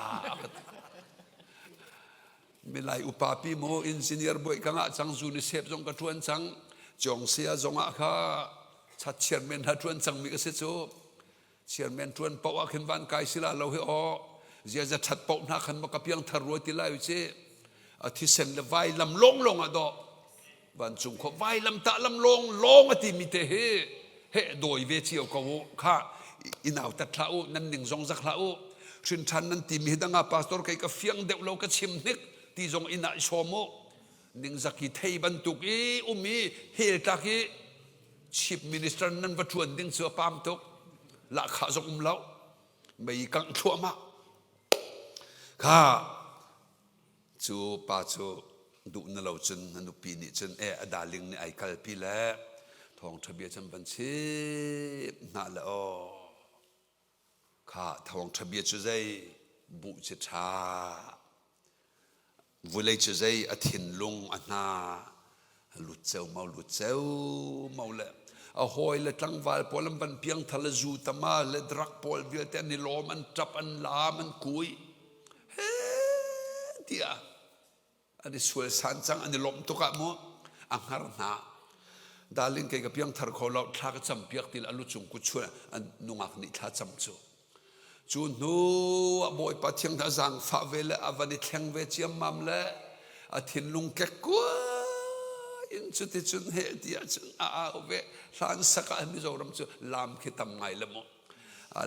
Milai upa pi maw engineer bawi ka ngah cang zu ni sep zong ka ṭuan cang Cawng saya zong ah kha chat chairman ha ṭuan cangmi ka si cu Chairman ṭuan paoh ah khin van kai si la lo hi aw ziaza ṭhat paoh hna khan ma ka piang thar rua ti lai ci a thisen le vailam lawng lawng ah dawh vancung khua vailam tah lam lawng lawng a timi te hi he dawi ve cio ko u kha inau tat hlah u nan ning zong zak hlah u hrin ṭhan nan timi hi danga pastor kei ka fiang deuh lo ka chim hnik ti zong inn ah i sawm u ningzak i thei bantuk i um i hel tlak i Chief Minister nan va ṭuan ding cu a pam tuk. Lahkhah zong um lo. Mei kangh thluahmah. Kha cu pa cu duh na lo cun na nupi nih cun e a darling nih ai kalpi le thawngṭha bia cun van chim hna le aw Kha thawngṭha bia cu zei buh ci ṭha vulei cu zei a thinlung a hna lut ceumau lut ceumau le a hawi le tlangval pawl an van piangthar le zu tama le drug pawl vialte an i lawm an ṭap an laam an kui he tiah an i sual san cang an i lawmh tuk ah mu a hngar hna darling kei ka piangthar kho lo thla ka cam piak ti le a lu cung kut chuan an nungak nih thla cam cu cu hnu ah bawipa thiang hna zaangfah ve le a van i thleng ve ciammam le a thinlung kek in cuticun he ti ahcun a au ve hlan sak ah Mizoram cu lam khi tam ngai le mu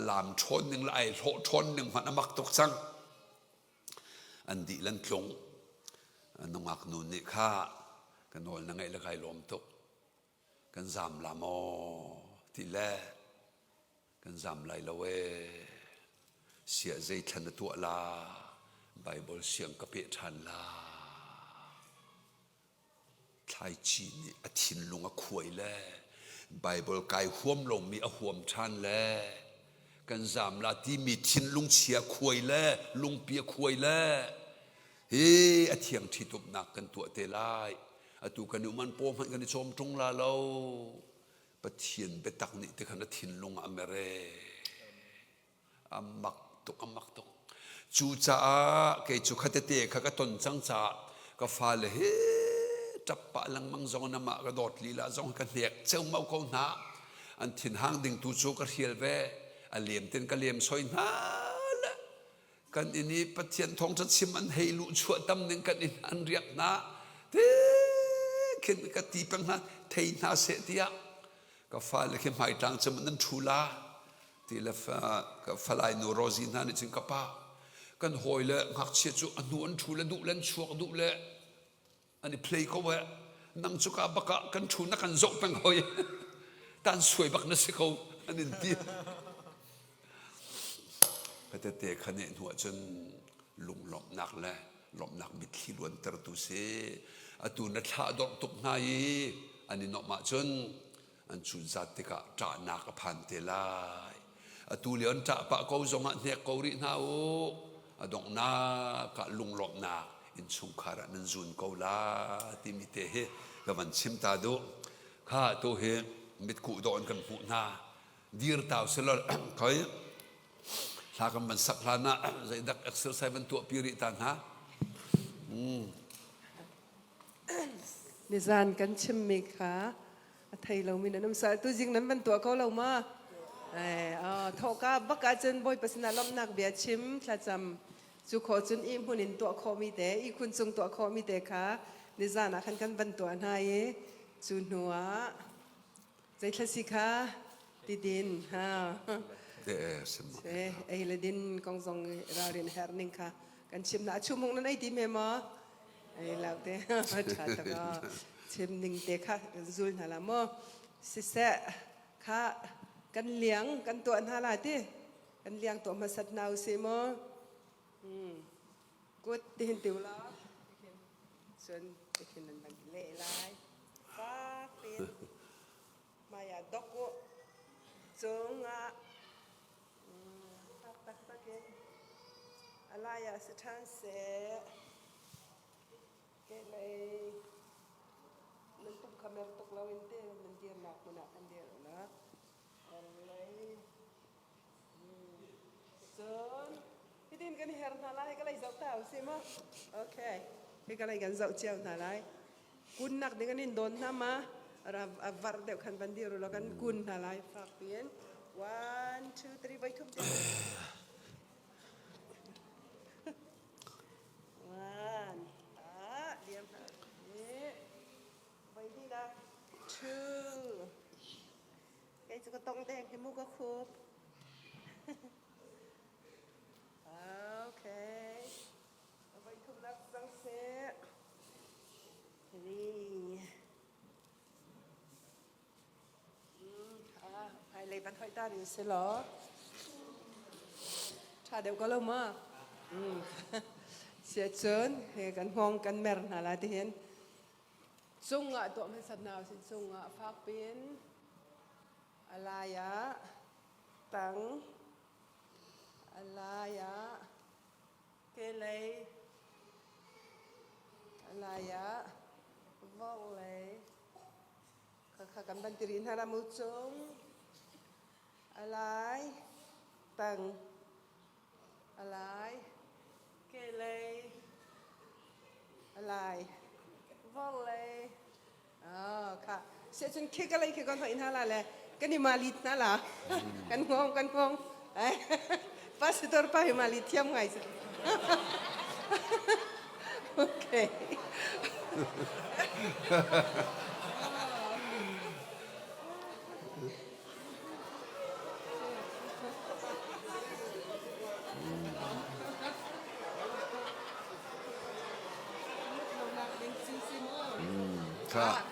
lam ṭhawn ning le ai hlawh ṭhawn ning hmanh a mak tuk cang An dih lan tlung. Nungak nu nih kha ka nawl na ngaih le kai lawm tuk. Kan zaam la maw ti le kan zaam lai lo ee. Sia zei thlan na tuah la Bible siang ka peh ṭhan la. Thlaici nih a thinlung a khuai le Baibal kai huam lomi a huam ṭhan le kan zaam la timi thinlung chia khuai le lungpi a khuai le hi a thiang ṭhitumnak kan tuah te lai. Atu kan i um an paw hmanh kan i cawm ṭung la lo. Pathian biatak nih ti khan a thinlung a mer ee. A mak tuk, a mak tuk. Cucaah kei cu khatete kha ka ton cang caah ka fale hi ṭap pah lengmang zong in amah ka dawt lila zong ka hnek ceumau ko hna. An thinhang ding tu cu ka hrial ve. A lem ten ka lem soi hna le kan inn i Pathian thawngṭha chim an hei luh chuah tam ning kan inn an riak hna. Ti khin ka ti peng hna thei hna seh tiah ka fale khi hmaitlang cem nan ṭhu la. Ti le ka falai nu Rosie hna nih cun ka pa kan hawi le ngakchia cu a hnu an ṭhu le duh le an chuak duh le an i play ko eh nang cu ka bak ah kan ṭhu na kan zoh peng hoi tan suai bak na si ko an in ti ka tete kha nih hnu ah cun lunglawmhnak le lawmhnak mitthli luantertu si atu na thlah dawrh tuk hna i an i nuamh ahcun an chunzat tikah ṭahnak a phan te lai. Atu lio an ṭah pah ko zongah hnek ko rih hna u. A donghnak ah lunglawmhnak innchungkhar ah nan zun ko la timi te hi ka van chim ta duh. Kha tu hi mitkuh dawh in kan hmuh hna. Dir tau selaw khoi hla kan van sak hlan ah zeidak exercise van tuah pi rih ta hna. Mm. Nizan kan chimmi kha a thei lomi nan um sal tuzing nan van tuah ko lo ma thawhka bak ahcun bawipa sinah lawmhnak bia chim thlacam cu khawh cun i hmun in tuah khawhmi te i khun cung tuah khawhmi te kha nizan ah khan kan van tuah hna i cu hnu ah zei thla si kha ti din ha ei le din kong zong ralrin herh ning kha kan chim na a chumung nan ei ti me maw? Ei lau te ṭha tak chim ning te kha kan zul hna la maw siseh kha kan liang kan tuah hna la ti kan liang tuah hmasat hna usih maw kut tihin tiu la cun tikhin nan van leh lai fak piin hmai ah dok u cung ah fak taktak in a lai ah si ṭhan seh kehlei nan pum kha mer tuk lo in te nan dirnak hmun ah kan dir u la lei Cun hitin kan her hna lai ka lei zoh ta usih mu. Okay. Hi ka lei kan zoh cio hna lai. Kunnak ding an in dawn hna ma a var deuh khan van dir ulaw kan kun hna lai fak piin. One, two, three, voi thum ti. One, ah, diam hna. Voi hnih nak. Two. Kei cu ka tong deng hi mu ka khup. Okay. Voi thumnak cang seh. Three. Ah, hmailei van hoih ta ding si law. Ṭha deuh ko lo ma? Siah cun, he kan hngawng kan mer hna la tihin. Cungah tuah hmasat hna usih. Cungah fak piin a lai ah tang, a lai ah kehlei, a lai ah vorlei. Khakha kan van ti rih hna la mu cung, a lai, tang, a lai, kehlei, a lai, vorlei. Oh, kha. Siah cun khi ka lei khi kan hoi hna la le kan i malit hna la. Kan ngong kan ngong. Pastor pa hi mali thiam ngai si. Okay.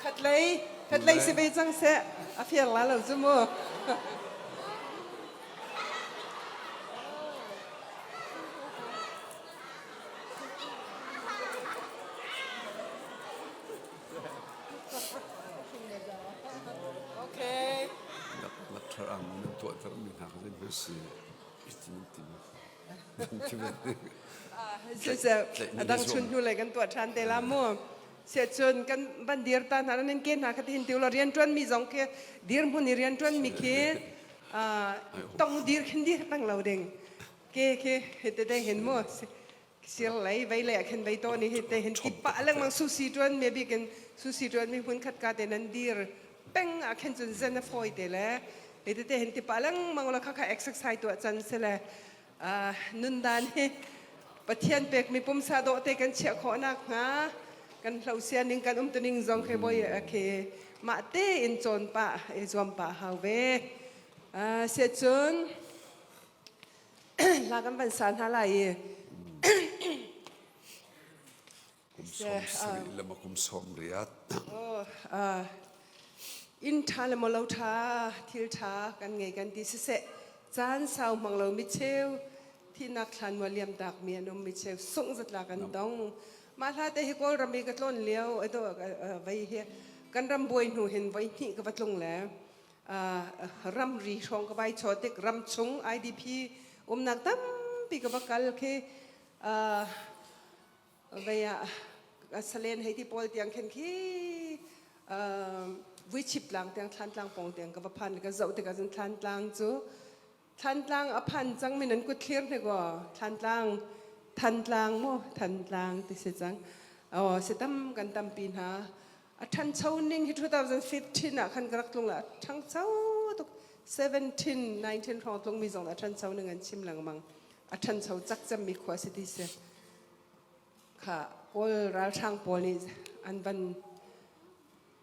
Khatlei, khatlei si ve cang seh, a fiang la lo cu mu. Okay. Lakthar ang nan tuahter mi hna kha zei si A dang chun hnu lei kan tuah ṭhan te la mu. Siahcun kan van dir ta hna nan ke hna kha tihin tiu law rianṭuan mi zong khi dirhmun i rianṭuan mi khi tong dir khin dir peng lo ding. Ke khi hitete hin mu sir lei vei lei ah khin vei tawn i hite hin ti pah lengmang susi ṭuan mi bikin susi ṭuan mi hmun khat ka te nan dir peng ah khin cun zen a fawi te le hitete hin ti pah lengmang la kha kha exercise tuah can si le nundan hi Pathian pekmi pumsa dawh te kan chiah khawh nakhnga kan hlo sia ning kan um tuning zong khi boi khi mah te in cawn pah i zuam pah hau ve sia cun hla kan van sa hna lai i kum sawm sarih le ma kum sawm riat inn ṭha le maw lo ṭha thil ṭha kan ngei kan ti siseh caan sau hmang lo mi cheu thihnak thlan mual liam tak mi an um mi cheu sungh zatla kan dong mah hla te hi kawl ram i ka tlawn lio edo vei hi kan ram buai hnu hin voi hnih ka va tlung le ramri hrawng ka vai chaw tik ram chung IDP umnak tampi ka va kal khi vei ah salen hei ti pawl tiang khin khi vuichip tlang tiang thlantlang pawng tiang ka va phan ka zoh tikah cun thlantlang cu thlantlang a phan cang mi nan kut thlir hne ko thlantlang thantlang mu thantlang ti si cang oh si tam kan tampi hna A ṭhancho ning hi 2015 ah khan ka rak tlung la a ṭhangcho tuk 17 19 hrawng tlungmi zong a ṭhancho ning an chim lengmang a ṭhancho cak cemmi khua si ti si kha kawl ralhrang pawl nih an van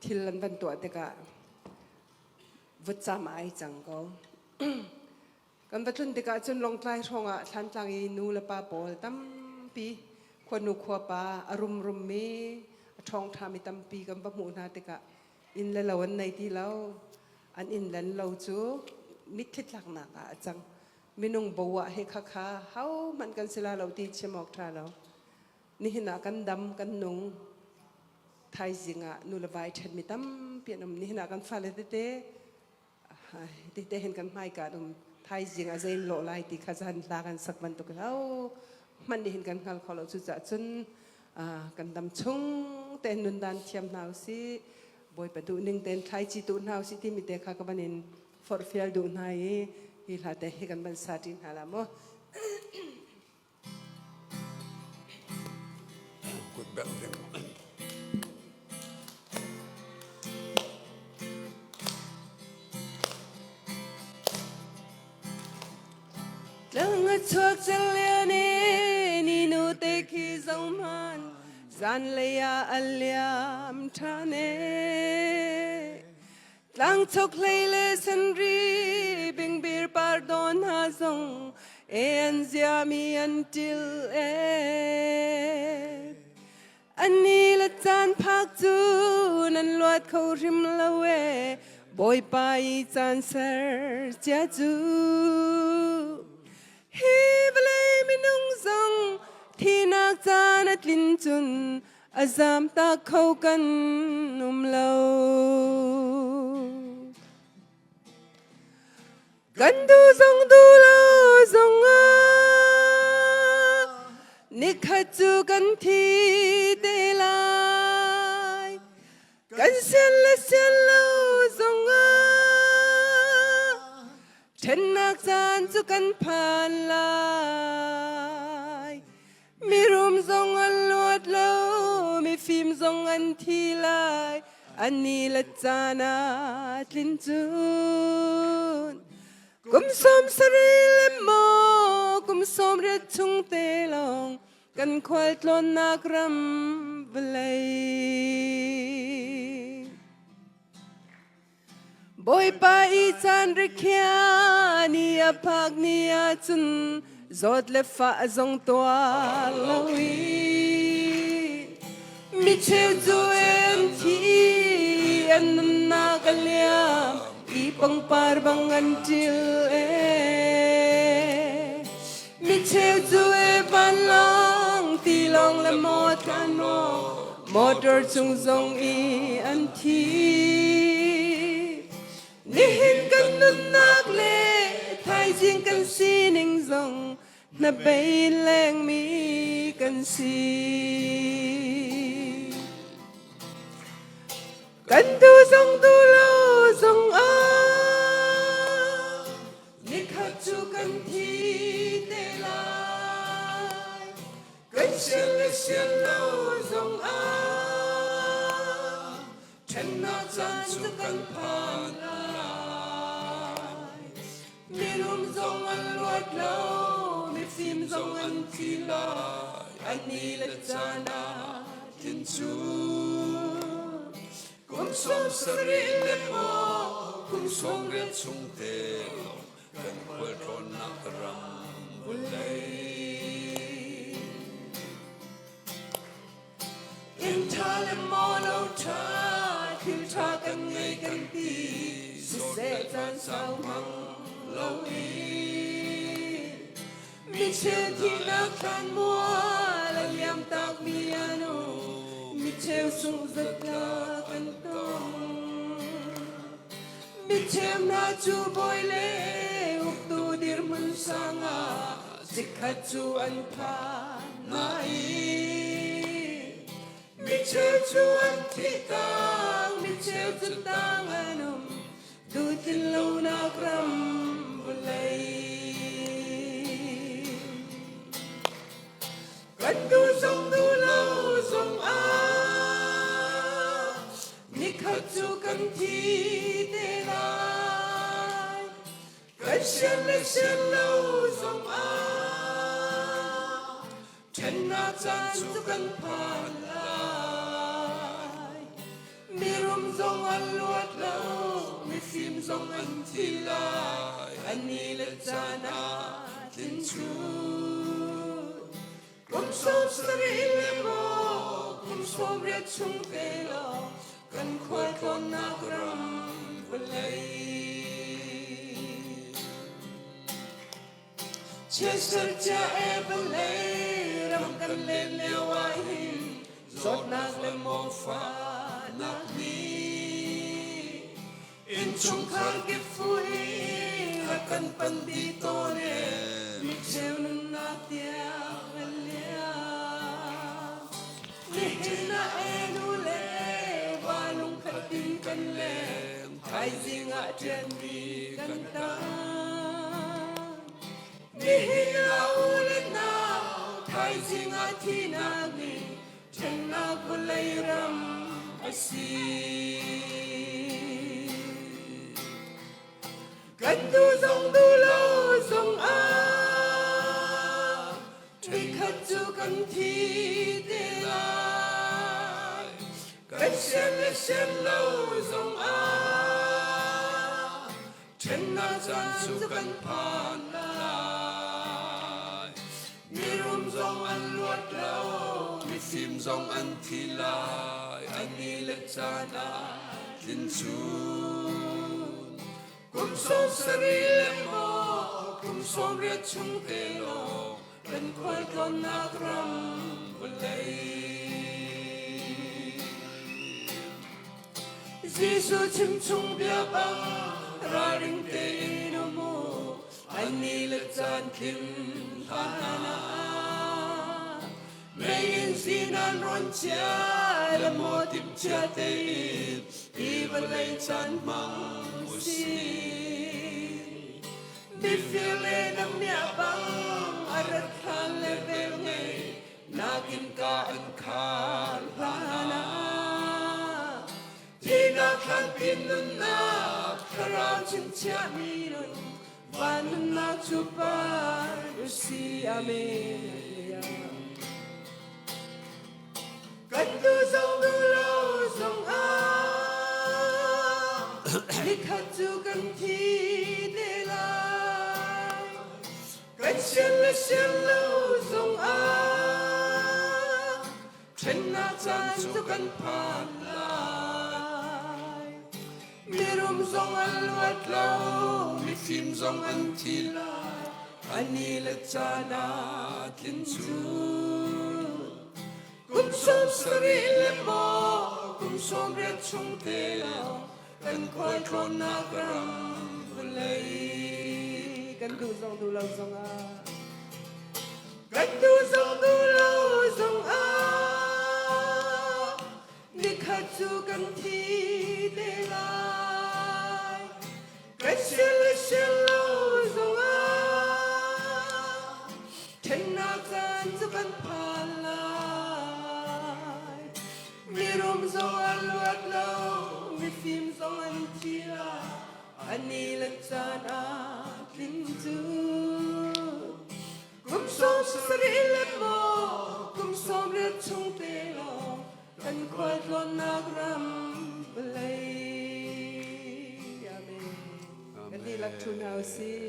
thil an van tuah tikah vutcam ai cang ko Kan va tlun tikah cun Lawngtlai hrawngah Thlantlang i nu le pa pawl tampi Khuanu khuapa a rumrummi a ṭhawngṭhami tampi kan va hmuh hna tikah inn le lo an nei ti lo. An inn le an lo cu mitthli tlaknak ah a cang. Minung bo ah he khakha hohmanh kan si la lo ti chim awk ṭha lo. Nihin ah kan dam, kan nung. Thaizing ah nu le va i ṭhenmi tampi an um. Nihin ah kan fale tete tete hin kan hmaika an um. Thaizing ah zei in lawh lai ti kha zan hla kan sak bantuk in ho hmanh nih hin kan hngal kho lo. Cucaah cun kan dam chung tein nundan thiam hna usih. Bawipa duh ning tein thlaici tuh hna usih timi te kha ka van in forhfial duh hna i hi hla te hi kan van sa ṭi hna la mu. Kut bengh ding. Tlang a chuak calian e ni nu te khi zong hman zanlei ah a liam ṭhan e. Tlangchok hlei le senri bingbir par dawn hna zong e an ziami an ṭil e. An ni le caan phak cu nan luat kho hrim lo e Bawipa i caan ser cia cu. Hi vawlei minung zong thinak caan a tlin cun a zamtak kho kan um lo. Kan duh zong duh lo zong ah nikhat cu kan thi te lai. Kan sian le sian lo zong ah ṭhennak caan cu kan phan lai. Mirum zong an luat lo, mifim zong an thi lai. An ni le caan ah tlin cun. Kum 70 le maw, kum 80 chung te lawng kan khualtlawnnak ram vawlei. Bawipa i caan rikhiah ni a phak ni ahcun zawt le fah zong tuar lo i mi cheu cu an thi an nunnak a liam i pangpar bang an ṭil e mi cheu cu e vanlawng tilawng le mawṭa motor cung zong i an thi. Nihin kan nunnak le thaizing kan sining zong hnabei lengmi kan si. Kan duh zong duh lo zong ah nikhat cu kan thi te lai. Kan sian le sian lo zong ah ṭhennak caan cu kan phan lai. Mirum zong an luat lo, mifim zong an thi lai. An ni le caan ah tlin cu. Kum 70 le maw kum 80 chung te lawng kan khualtlawnnak ram vawlei. Inn ṭha le maw lo ṭha, thil ṭha kan ngei kan ti, siseh caan sau hmang lo in. Mi cheu thihnak thlan mual a liam tak mi an um, mi cheu sungh zatla kan tong. Mi cheu hna cu bawi le uktu dirhmun sang ah chikkhat cu an phan nain mi cheu cu an thi tang, mi cheu cu tang an um, duhtlin lonak ram vawlei. Kan duh zong duh lo zong ah nikhat cu kan thi te lai. Kan sian le sian lo zong ah ṭhennak caan cu kan phan lai. Mirum zong an luat lo, mifim zong an thi lai. An ni le caan ah tlin chut. Kum Kum 70 le maw kum 90 chung te lawng kan khualtlawnnak ram vawlei. Chiatser cia e vawlei ram kan len lio ah hin zawtnak le mawfahnak nih innchungkhar kip fuh in a kan pan dih tawn e, micheu nunnak tiang an liam. Nihin ah e nu le va lungkhat in kan leng, thaizing ah ṭianmi kan tang. Nihin ah u le nau, thaizing ah thihnak nih ṭhennak vawlei ram a si. Kan duh zong duh lo zong ah nikhat cu kan thi te lai. Kan sian le sian lo zong ah ṭhennak caan cu kan phan lai. Mirum zong an luat lo, mifim zong an thi lai, an ni le caan ah tlin cun. Kum 70 le maw kum 80 chung te lawng kan khualtlawnnak ram vawlei. Jesuh chimchung bia bang ralring tein um u, an ni le caan tlin hlan ah. Meiinn sinan rawn chia le maw timhcia tein hi vawlei caan hmang usih. Mifir le damiah bang a rat hlan le vel ngei nakin ka an khar hlan ah. Thihnak thlanpi nunnak thlarau chingchiahmi nun van nunnak cu par usi. Amen. Kan duh zong duh lo zong ah nikhat cu kan thi te lai. Kan sian le sian lo zong ah ṭhennak caan cu kan phan lai. Mirum zong an luat lo, mifim zong an thi lai, an ni le caan ah tlin cun. Kum 70 le maw kum 80 chung te lawng kan khualtlawnnak ram vawlei. Kan duh zong duh lo zong ah, kan duh zong duh lo zong ah nikhat cu kan thi te lai. Kan sian le sian lo zong ah ṭhennak caan cu kan phan lai. Mirum zong an luat lo, mifim zong an thi lai, an ni le caan ah tlin cu. Kum 70 le maw kum 80 chung te lawng kan khualtlawnnak ram vawlei. Amen. Kan dihlak ṭhu hna usih.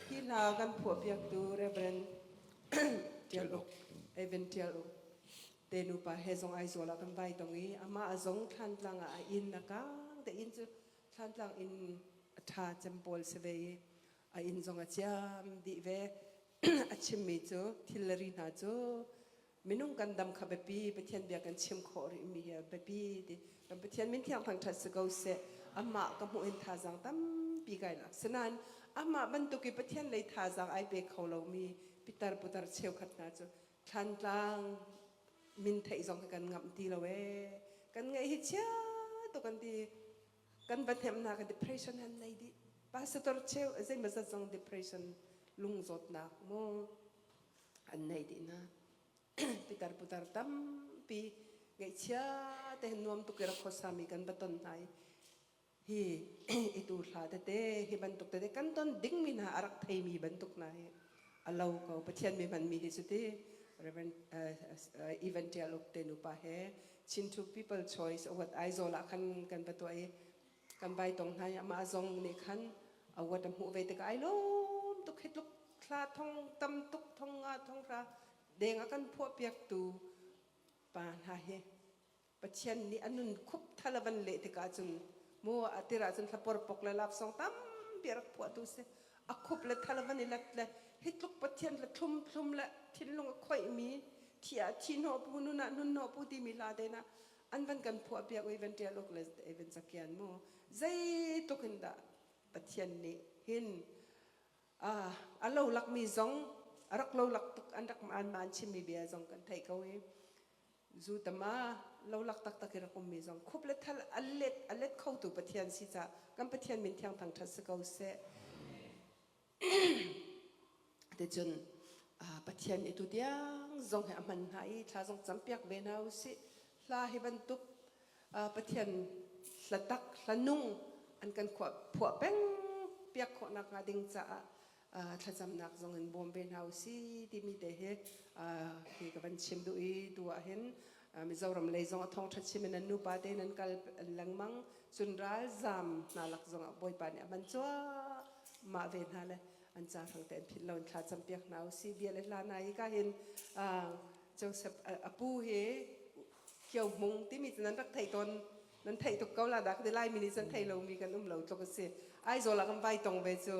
Hi hla kan phuahpiaktu Reverend Tial Uk, Evan Tial Uk te nupa he zong Aizawl ah kan vai tong i amah a zong Thlantlang ah a inn a kang te inn cu Thlantlang inn a ṭha cem pawl si ve i a inn zong a ciam dih ve. A chimmi cu thil le ri hna cu minung kan dam kha biapi, Pathian bia kan chim khawh rih mi hi a biapi ti. Kan Pathian min thiang thangṭhat si ko seh. Amah ka hmuh in thazaang tampi kai lak. Sinain amah bantuk i Pathian lei thazaang ai pe kho lomi pitar putar cheukhat hna cu Thlantlang min theih zong hi kan ngamh ti lo ee. Kan ngaih hi chia tuk an ti. Kan va hnemh hna kan depression han nei dih. Pastor cheu zeimazat zong depression lung zawtnak mu an nei dih hna. Pitar putar tampi ngaihchia te nuam tuk i rak khuasami kan va ton hna i hi i tu hla tete hi bantuk tete kan ton dingmi hna a rak theimi bantuk hna hi a lo ko. Pathian mi hmanmi hi cu ti Reverend Evan Tial Uk te nupa he Chin to People Choice Award Aizawl ah khan kan va tuah i kan vai tong hna i amah zong nih khan award a hmuh ve tikah ai lawm tuk. Hi tluk thla thong tam tuk, thong nga thong hra. deng a kan phuah piaktu pa hna hi Pathian nih a nun khup thal a van leh tikah cun mu a tir ahcun thlapor pok le lapsong tampi a rak phuahtu si. A khup le thal a van i let le hi tluk Pathian le thlum thlum le thinlung a khoihmi thi ah thi hnawh pu nun ah nun hnawh pu timi hla te na an van kan phuah piak ui van ṭial uk le van cakian mu zeitluk in dah Pathian nih hin a lo lakmi zong a rak lo lak tuk an rak an man chimmi bia zong kan theih ko i zu tama lo lak taktak i rak ummi zong khup le thal a let a let khotu Pathian si ca kan Pathian min thiang thang ṭhat si ko seh. Ticun Pathian i tutiang zong hi a hman hna i thla zong campiak ve hna u sih. Hla hi bantuk Pathian hla tak hla nung an kan phuah peng piak khawhnak hnga ding caah thlacamnak zong in bawm ve hna u si timi te hi hi ka van chim duh i tu ah hin Mizoram lei zong a thawngṭha chim in an nupa te nan kal lengmang cun ralzam hna lak zong ah Bawipa nih a hman cuahmah ve hna le an ca hrang te an philh lo in thla campiak hna u si bia le hla hna hi ka hin Joseph a pu hi Kio Hmung timi cu nan rak theih tawn nan theih tuk ko la dah ka ti Laimi nih cun thei lomi kan um lo tluk a si Aizawl ah kan vai tong ve cu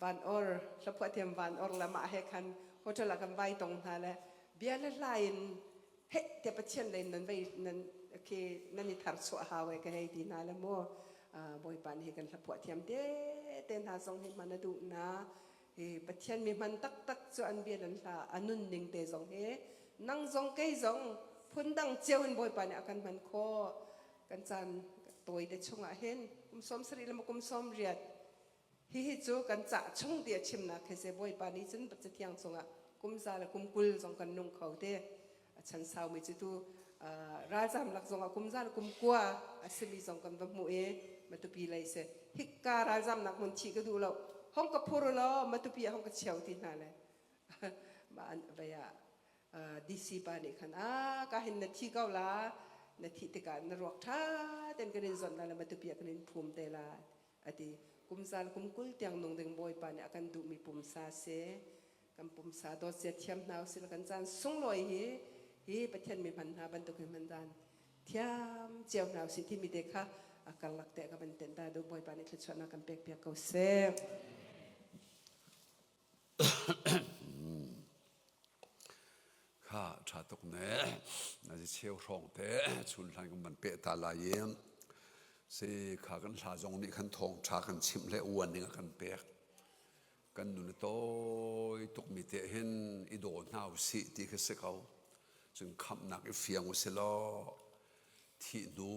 van or hlaphuah thiam van or le mah he khan hotel ah kan vai tong hna le bia le hla in heh te Pathian lei nan vei nan khi nan i thar chuah hau e ka hei ti hna le mu Bawipa nih kan hlaphuah thiam te te hna zong hi hman a duh na hi Pathian mi hman taktak cu an bia an hla a nun ning te zong hi nang zong kei zong phundang cio in Bawipa nih a kan hman khawh kan caan tawi te chungah hin kum 70 le kum 80 hihi cu kan cah chung ti a chimnak khi si Bawipa nih cun Cathiang chungah kum za le kum 20 zong kan nung kho te a chan saumi cu tu ralzam lak zongah kum za le kum kua a simi zong kan va hmuh i Matupi lei si hikka ralzamnak hmun thi ka duh lo hong ka phur law Matupi ah hong ka cheu ti hna le mah an vei ah DC pa nih khan a ka hin na thi ko la na thih tikah na ruak ṭha ten kan in zonh la le Matupi ah kan in phum te la ati kum zal kum 20 tiang nung ding Bawipa nih a kan duhmi pumsa si kan pumsa dawt zia thiam hna usih kan caan sunglawi hi hi Pathian mi hman hna bantuk hin hman dan thiam cio hna usih timi te kha a karlak te ka van tenh ta du Bawipa nih thluachuahnak kan pek piak ko seh. Kha ṭha tuk ne na si cheu hrawng te chun hlan kan van peh ta lai i si kha kan hla zong nih khan thawng ṭha kan chimh le uan ning a kan pek kan nun a tawi tukmi te hin i daw hna usih ti khi si ko cun khamhnak i fiang usih law thih hnu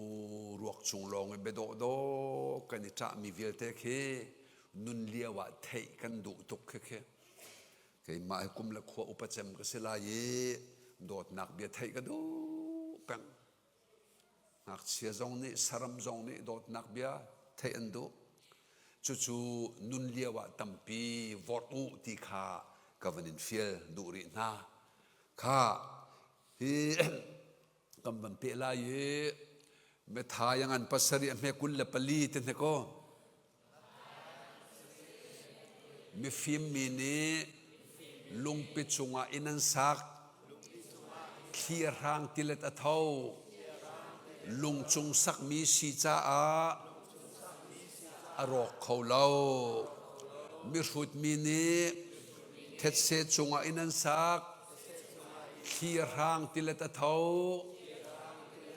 ruak cung lawng i biadawhdawh kan i ṭahmi vialte khi nun lio ah theih kan duh tuk khi khi keimah hi kum le khua upa cem ka si lai i dawtnak bia theih ka duh peng ngakchia zong nih saram zong nih dawtnak bia theih an duh cucu nun lio ah tampi vorh u ti kha ka van in fial duh rih hna kha hi kan van peh lai i Matthai a ngan pasarih a hme 24 te hne ko mifim mi nih lungpi cungah inn an sak thli a hrang tilet a tho lung cung sakmi si caah a rawk kho lo mihrut mi nih thetse cungah inn an sak Thli a hrang tilet a tho.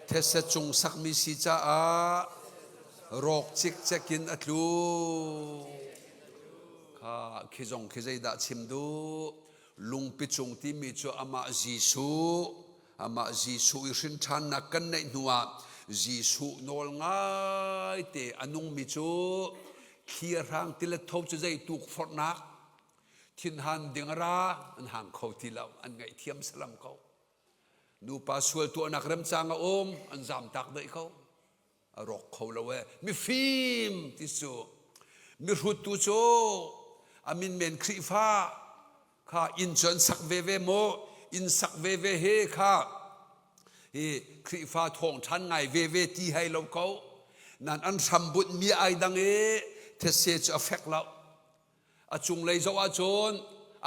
Thetse cung sakmi si caah rawk cikcek in a tlu. Kha khi zong khi zeidah chim duh? Lungpi cung timi cu amah Jesuh, amah Jesuh i hrin ṭhannak kan neih hnuah Jesuh nawl ngaite a nungmi cu thli a hrang tilet tho cu zei tukforhnak thinhan ding a ra an hang kho ti lo an ngaihthiam salam ko nupa sual tuahnak remcang a um an zamtak daih ko a rawk kho lo e mifim ti cu mihrut tu cu a min men Khrihfa kha inn cu an sak ve ve maw inn sak ve ve he kha hi Khrihfa thawng ṭhan ngai ve ve ti hai lo ko nan an hram bunh mi ai dang i thetse cu a fek lo A cunglei zoh ahcun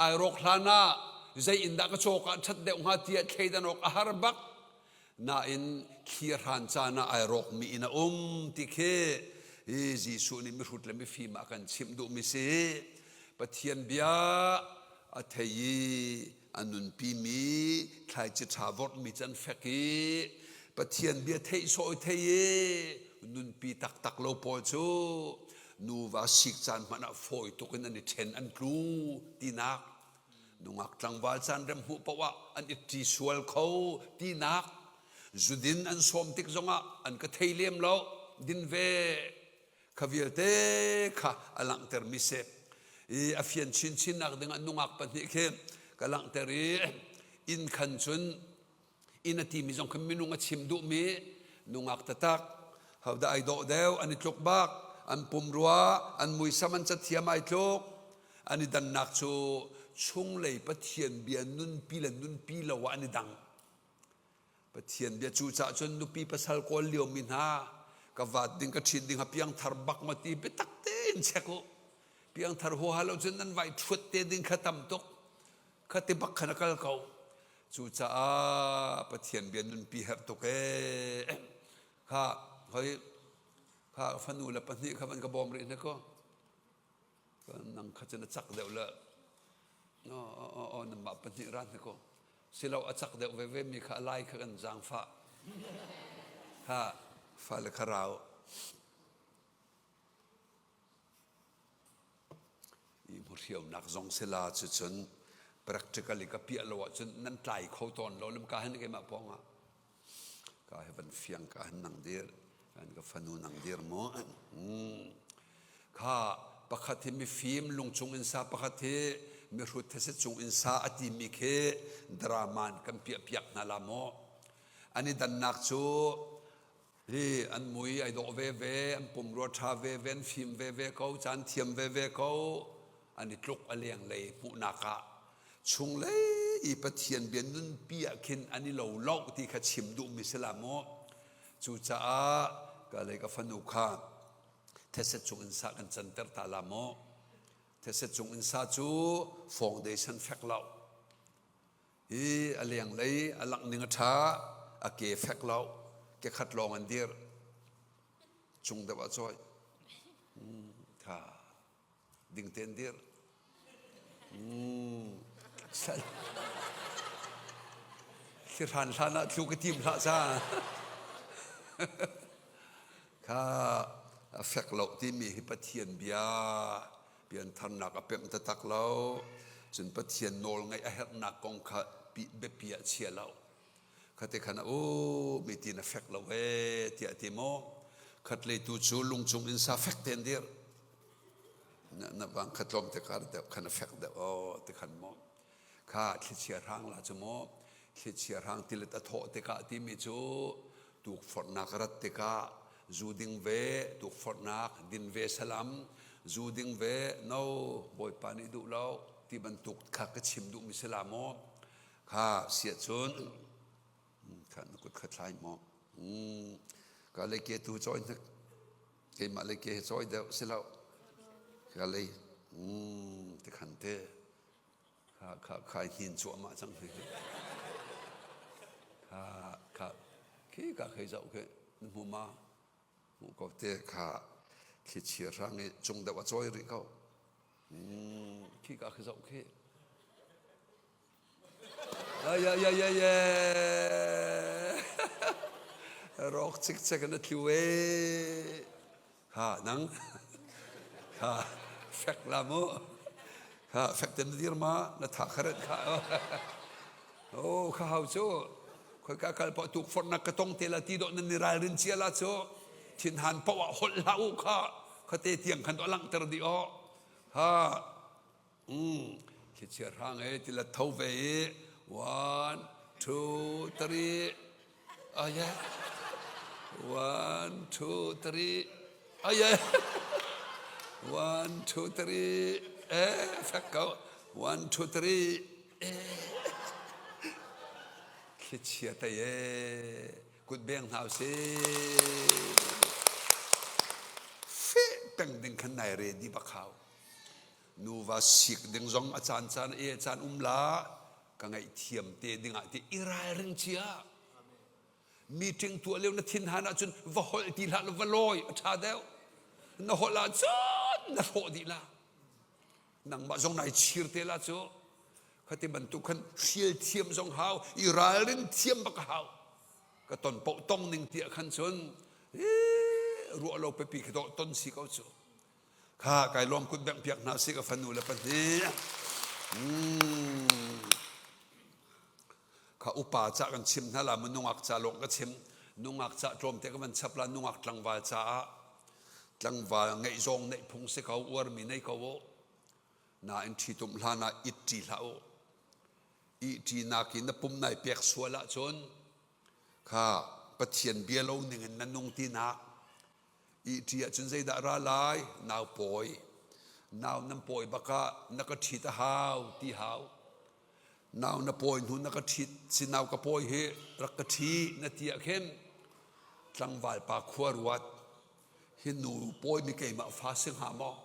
ai rawk hlan ah Zei in dah ka cawk ah ṭhat deuh hnga tiah thleidan awk a har bak. Nain thli a hran caan ah ai rawkmi inn a um ti khi hi Jesuh nih mihrut le mifim ah a kan chimh duhmi si. Pathian bia a thei i a nunpimi thlaici ṭha vorhmi cu an fek i Pathian bia theih sawh i thei i nunpi taktak lo pawl cu nuva sik caan hmanh ah fawi tuk in an i ṭhen an tlu tinak nungak tlangval caan rem hmuh paoh ah an i ṭi sual kho tinak zudin an sawm tik zongah an ka thei lem lo din ve kha vialte kha a langhtermi si i a fian chinchinnak dingah nungak pahnih khi ka langhter i inn khan cun inn a timi zong khan minung a chim duhmi nungak taktak hodah ai dawh deuh an i tluk bak an pumrua an muisam an cathiam ai tluk an i dannak cu chunglei Pathian bia nunpi le nunpi lo ah an i dang Pathian bia cu cah cun nupi pasal kawl liomi hna ka vat ding ka ṭhit ding ha piangthar bak ma ti biatak tein check u piangthar huaha lo cun nan vai ṭhuat te ding kha tam tuk kha ti bak khan a kal ko cucaah Pathian bia nunpi herh tuk ee kha hoi kha fanu le pahnih kha van ka bawm rih hna ko nang kha cun a cak deuh le aw nanmah pahnih ra hna ko silo a cak deuh veve mi kha a lai kha kan zaangfah ha fale kha rau i hmuhriaunak zong sila cucun practically ka piah lo ahcun nan tlai kho tawn lo lam ka hen keimah pawng ah ka he van fiang ka han nang dir kan ka fanu nang dir mu kha pakhat hi mifim lungchung in sa pakhat hi mihrut these cung in sa a timi khi drama kan piah piak hna la maw an i dannak cu Hi an mui ai dawh veve, an pumrua ṭha veve, an fim veve ko, caan thiam veve ko, an i tluk a lenglei hmuhnak ah chunglei i Pathian bia nunpi ah khin an i lo lo ti kha chim duhmi si la maw? Cucaah ka lei ka fanu kha these cung in sa kan canter ta la maw? These cung in sa cu foundation fek lo. Hi a lenglei a langh ning a ṭha, a ke fek lo, ke khat lawng an dir. Cung deuh ah cawi. Tha. Ding tein dir. Sal. Thli hran hlan ah tlu ka tim hlah ca. Kha a fek lo timi hi Pathian bia piantharnak a pemh taktak lo. Cun Pathian nawl ngaih a herhnak kong kha biapi ah chia lo. Khate khan u mi ti na fek lo ee tiah ti maw? Khatlei tu cu lungcung in sa fek tein dir. Na, na vang kha tlawm te kar deuh khan a fek deuh o ti khan maw? Kha thlichia hrang la cu maw? Thlichia hrang tilet a thawh tikah timi cu tukforhnak rat tikah zu ding ve tukforhnak din ve salam zu ding ve no bawipa nih duh lo ti bantuk kha ka chim duhmi si la maw kha siah cun kha na kut kha thlai maw ka lei ke tu cawi hnik keimah lei ke he cawi deuh si lo ka lei ti khan te Kha kha kha hnin cuahmah cang hi. Kha kha khi ka khei zoh khi na hmu ma hmu ko te kha thlichia hrang i cung deuh a cawi rih ko. Khi ka khi zoh khi. Ay ay ay ay Rawk cikcek na tlu e. Kha nang kha fek la mu kha fek ten dir ma na tha kharet kha oh kha hau cu khoi ka kal pa tuk fornak ka tong te la ti do nan ni ralrin chia la cu thin han pa wa hol hla u kha kha te tiang khan do langter di o ha Thlichia hrang e ti la tho ve i one two three oh yeah one two three oh yeah one two three eh fek ko one two three eh thlichia tei e kut beng hna usih fe peng ding khan nai ready bak hau Nuva sik ding zong a caan caan e caan um la. Ka ngaihthiam te dingah ti i ralring cia. Meeting tuah lio na thinhan ahcun va holh ti hlah law va lawi a ṭha deuh. Na holh ahcun na hrawh dih la. Nangmah zong nai chir te la cu. Khati bantuk khan hrial thiam zong hau, i ralrin thiam bak a hau. Ka ton poh tong ning tiah khan cun ruah lo pipi khi dawh ton si ko cu. Kha kai lawm kut bengh piak hna si ka fanu le pahnih. Mm. Kha upa ca kan chim hna la mu nungak ca lawng ka chim. Nungak ca tlawmte ka van chap la nungak tlangval caah tlangval ngeihzawng neih phung si ko uarmi nei ko u. Nain ṭhitumh hlan ah it ṭi hlah u. Ihṭinak i na pum nai pek sual ahcun kha Pathian bia lo ningin na nung tinak. Ihṭi ahcun zeidah ra lai? Nau pawi. Nau nan pawi bak ah na ka ṭhit a hau ti hau. Nau na pawi hnu na ka ṭhit si nau ka pawi hi rak ka ṭhi na ti ah khin tlangval pa khua ruat. Hi nu pawimi keimah fa si hnga maw?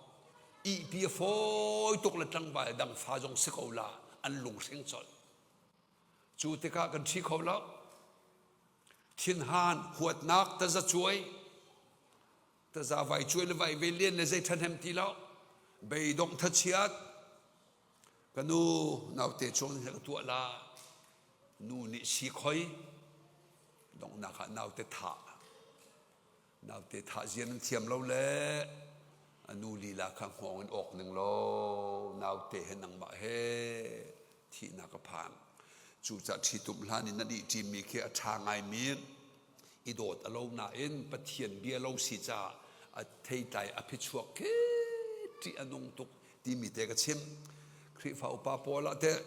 Ihpi a fawi tuk le tlangval dang fa zong si ko la an lunghring colh. Cu tikah kan ṭhi kho lo. Thinhan, huatnak, tazacuai, taza vai cuai le vai ve lian le zei ṭhahnem ti lo. Beidongh thachiat, ka nu naute chung he ka tuah la. Nu nih si khoi, donghnak ah naute thah. Naute thah zia nan thiam lo le a nu lila kha hngawng in awk ning law naute he nangmah he thihnak a phan. Cucah ṭhitumh hlan in nan ihṭimi khi a ṭha ngaimi i dawt a lo nain Pathian bia lo si caah a theitlai a phichuak khi ṭih a nung tuk timi te ka chim. Khrihfa upa pawl ah teh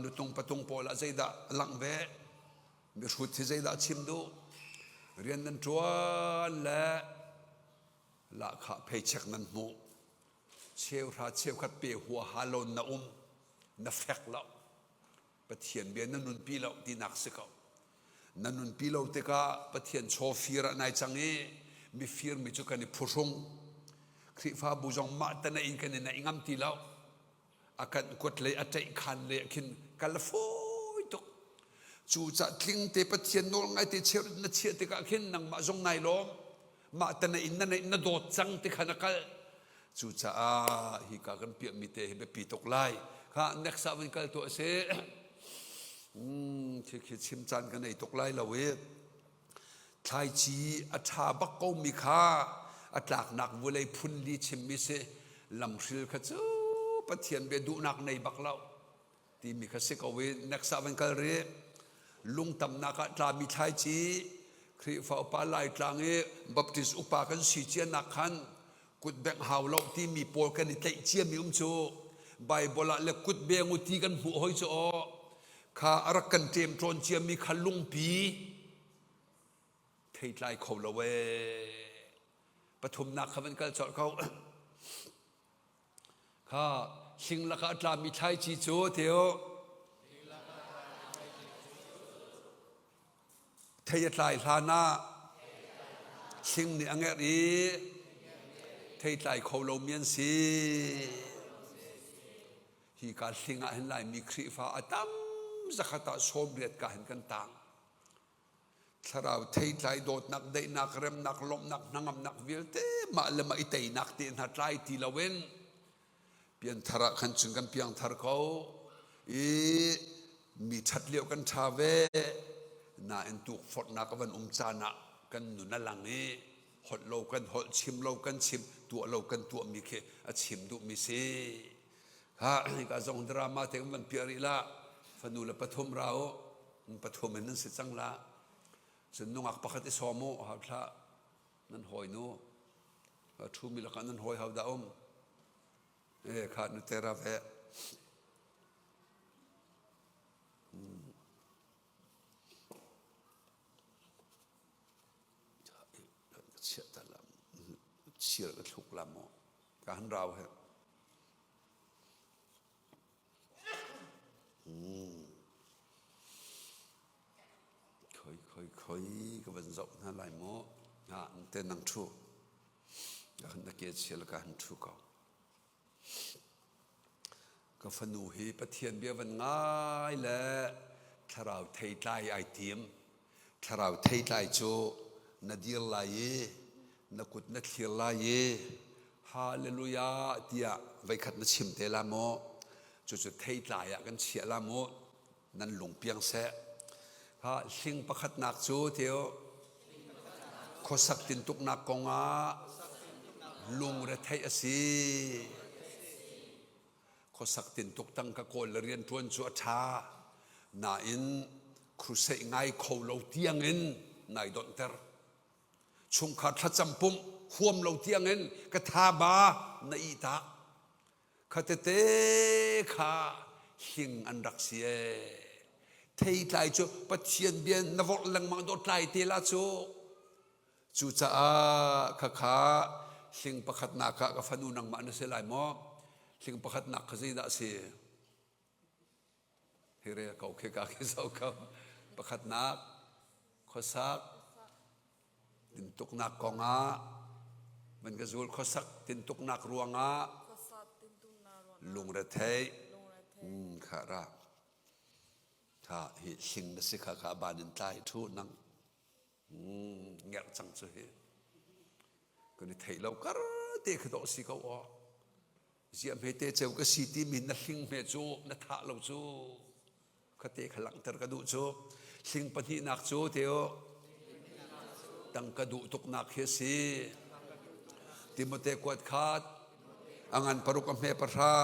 nutung patung pawl ah zeidah a langh ve? Mihrut hi zeidah chim duh? Rian nan ṭuan le lahkhah paycheck nan hmuh. Cheuhra cheukhat pe huaha lo na um. Na fek lo. Pathian bia na nunpi lo tinak si ko. Na nunpi lo tikah Pathian chaw fir ah nai cang i mifir mi cu kan i phuhrung. Khrihfabu zong mah te na in kan i naih ngam ti lo. A kan kuat lei a ṭaih khan lei ah khin kal a fawi tuk. Cucah tlingte Pathian nawl ngaite cheu na chiah tikah khin nangmah zong nai lawm. Mah te na inn na neih na dawt cang ti khan a kal. Cucaah hika kan piahmi te hi biapi tuk lai. Kha next ah vun kal tuah sih. Mm, khi khi chim caan ka nei tuk lai lo i Thlaici a ṭha bak komi kha a tlaknak vulei phunli chimmi si lamhril kha cu Pathian bia duhnak nei bak lo timi kha si ko i next ah van kal rih. Lungtamnak ah tlami thlaici Khrihfa upa Laitlang i Baptist upa kan si cianak khan kutbengh hau lo timi pawl kan i tlaih ciami um cu Bible ah le kutbeng u ti kan hmuh hoi cu aw kha a rak kan ṭemṭawn ciami kha lungpi theitlai kho lo ee pathumnak kha van kal colh ko kha hling lakah a tlami thlaici cu teo Thei a tlai hlan ah hling nih a ngerh i thei tlai kho lomi an si. Hi ka hling ah hin Laimi Khrihfa a tam zakhat ah sawmriat ka hin kan tang. Thlarau theitlai dawtnak, daihnak, remnak, lawmhnak, hnangamnak vialte mah le mah i teinak te hna tlai ti loin Pianthar ah khan cun kan piangthar ko i mi ṭhat lio kan ṭha ve nain tukforhnak a van um caan ah kan nun a lang i holh lo kan holh chim lo kan chim tuah lo kan tuahmi khi a chim duhmi si. Ha hika zong drama te kan van piah rih la fanu le pathum ra u pathum in nan si cang la cun nungak pakhat i sawm u hau thlah nan hawinu a ṭhumi lakah nan hawi ho dah um e kha nu te ra ve chiah ta lam chir ka thluk lam mu ka han rau he Khoi khoi khoi ka van zoh hna lai mu. Ha te nang ṭhu. Ka han na ke chial ka han ṭhu ko. Ka fanu hi Pathian bia van ngai le thlarau theitlai ai tim. Thlarau theitlai cu na dir lai i na kut na thlir lai i Hallelujah tiah voikhat na chim te la maw? Cucu theitlai ah kan chiah la maw? Nan lung piang seh. Ha hling pakhatnak cu teo khuasak tintuknak kongah lungretheih a si. Khuasak tintuk tangka kawl le rianṭuan cu a ṭha. Nain crusade ngai kho lo tiangin nai donhter. Chungkhar thlacam pumh huam lo tiangin ka tha ba na ih ta. Kha tete kha hling an rak si ee. Theitlai cu Pathian bia na vorh lengmang dawt tlai te la cu. Cucaah khakha hling pakhatnak ah ka fanu nangmah na si lai maw? Hling pakhatnak kha zeidah a si? Hi rel ko khi ka khi zoh ko. Pakhatnak khuasak tintuknak kongah van ka zul khuasak tintuknak ruangah lungretheih kha ra kha hi hling na si kha kha ban in tlai thu nang ngerh cang cu hi kan i theih lo kar te khi dawh si ko aw ziah hme te ceu ka si ti mi na hling hme cu na thah lo cu khate kha langhter ka duh cu hling pahnihnak cu teo tangka duh tuknak khi a si Timote kuat khat a ngan paruk a hme pahra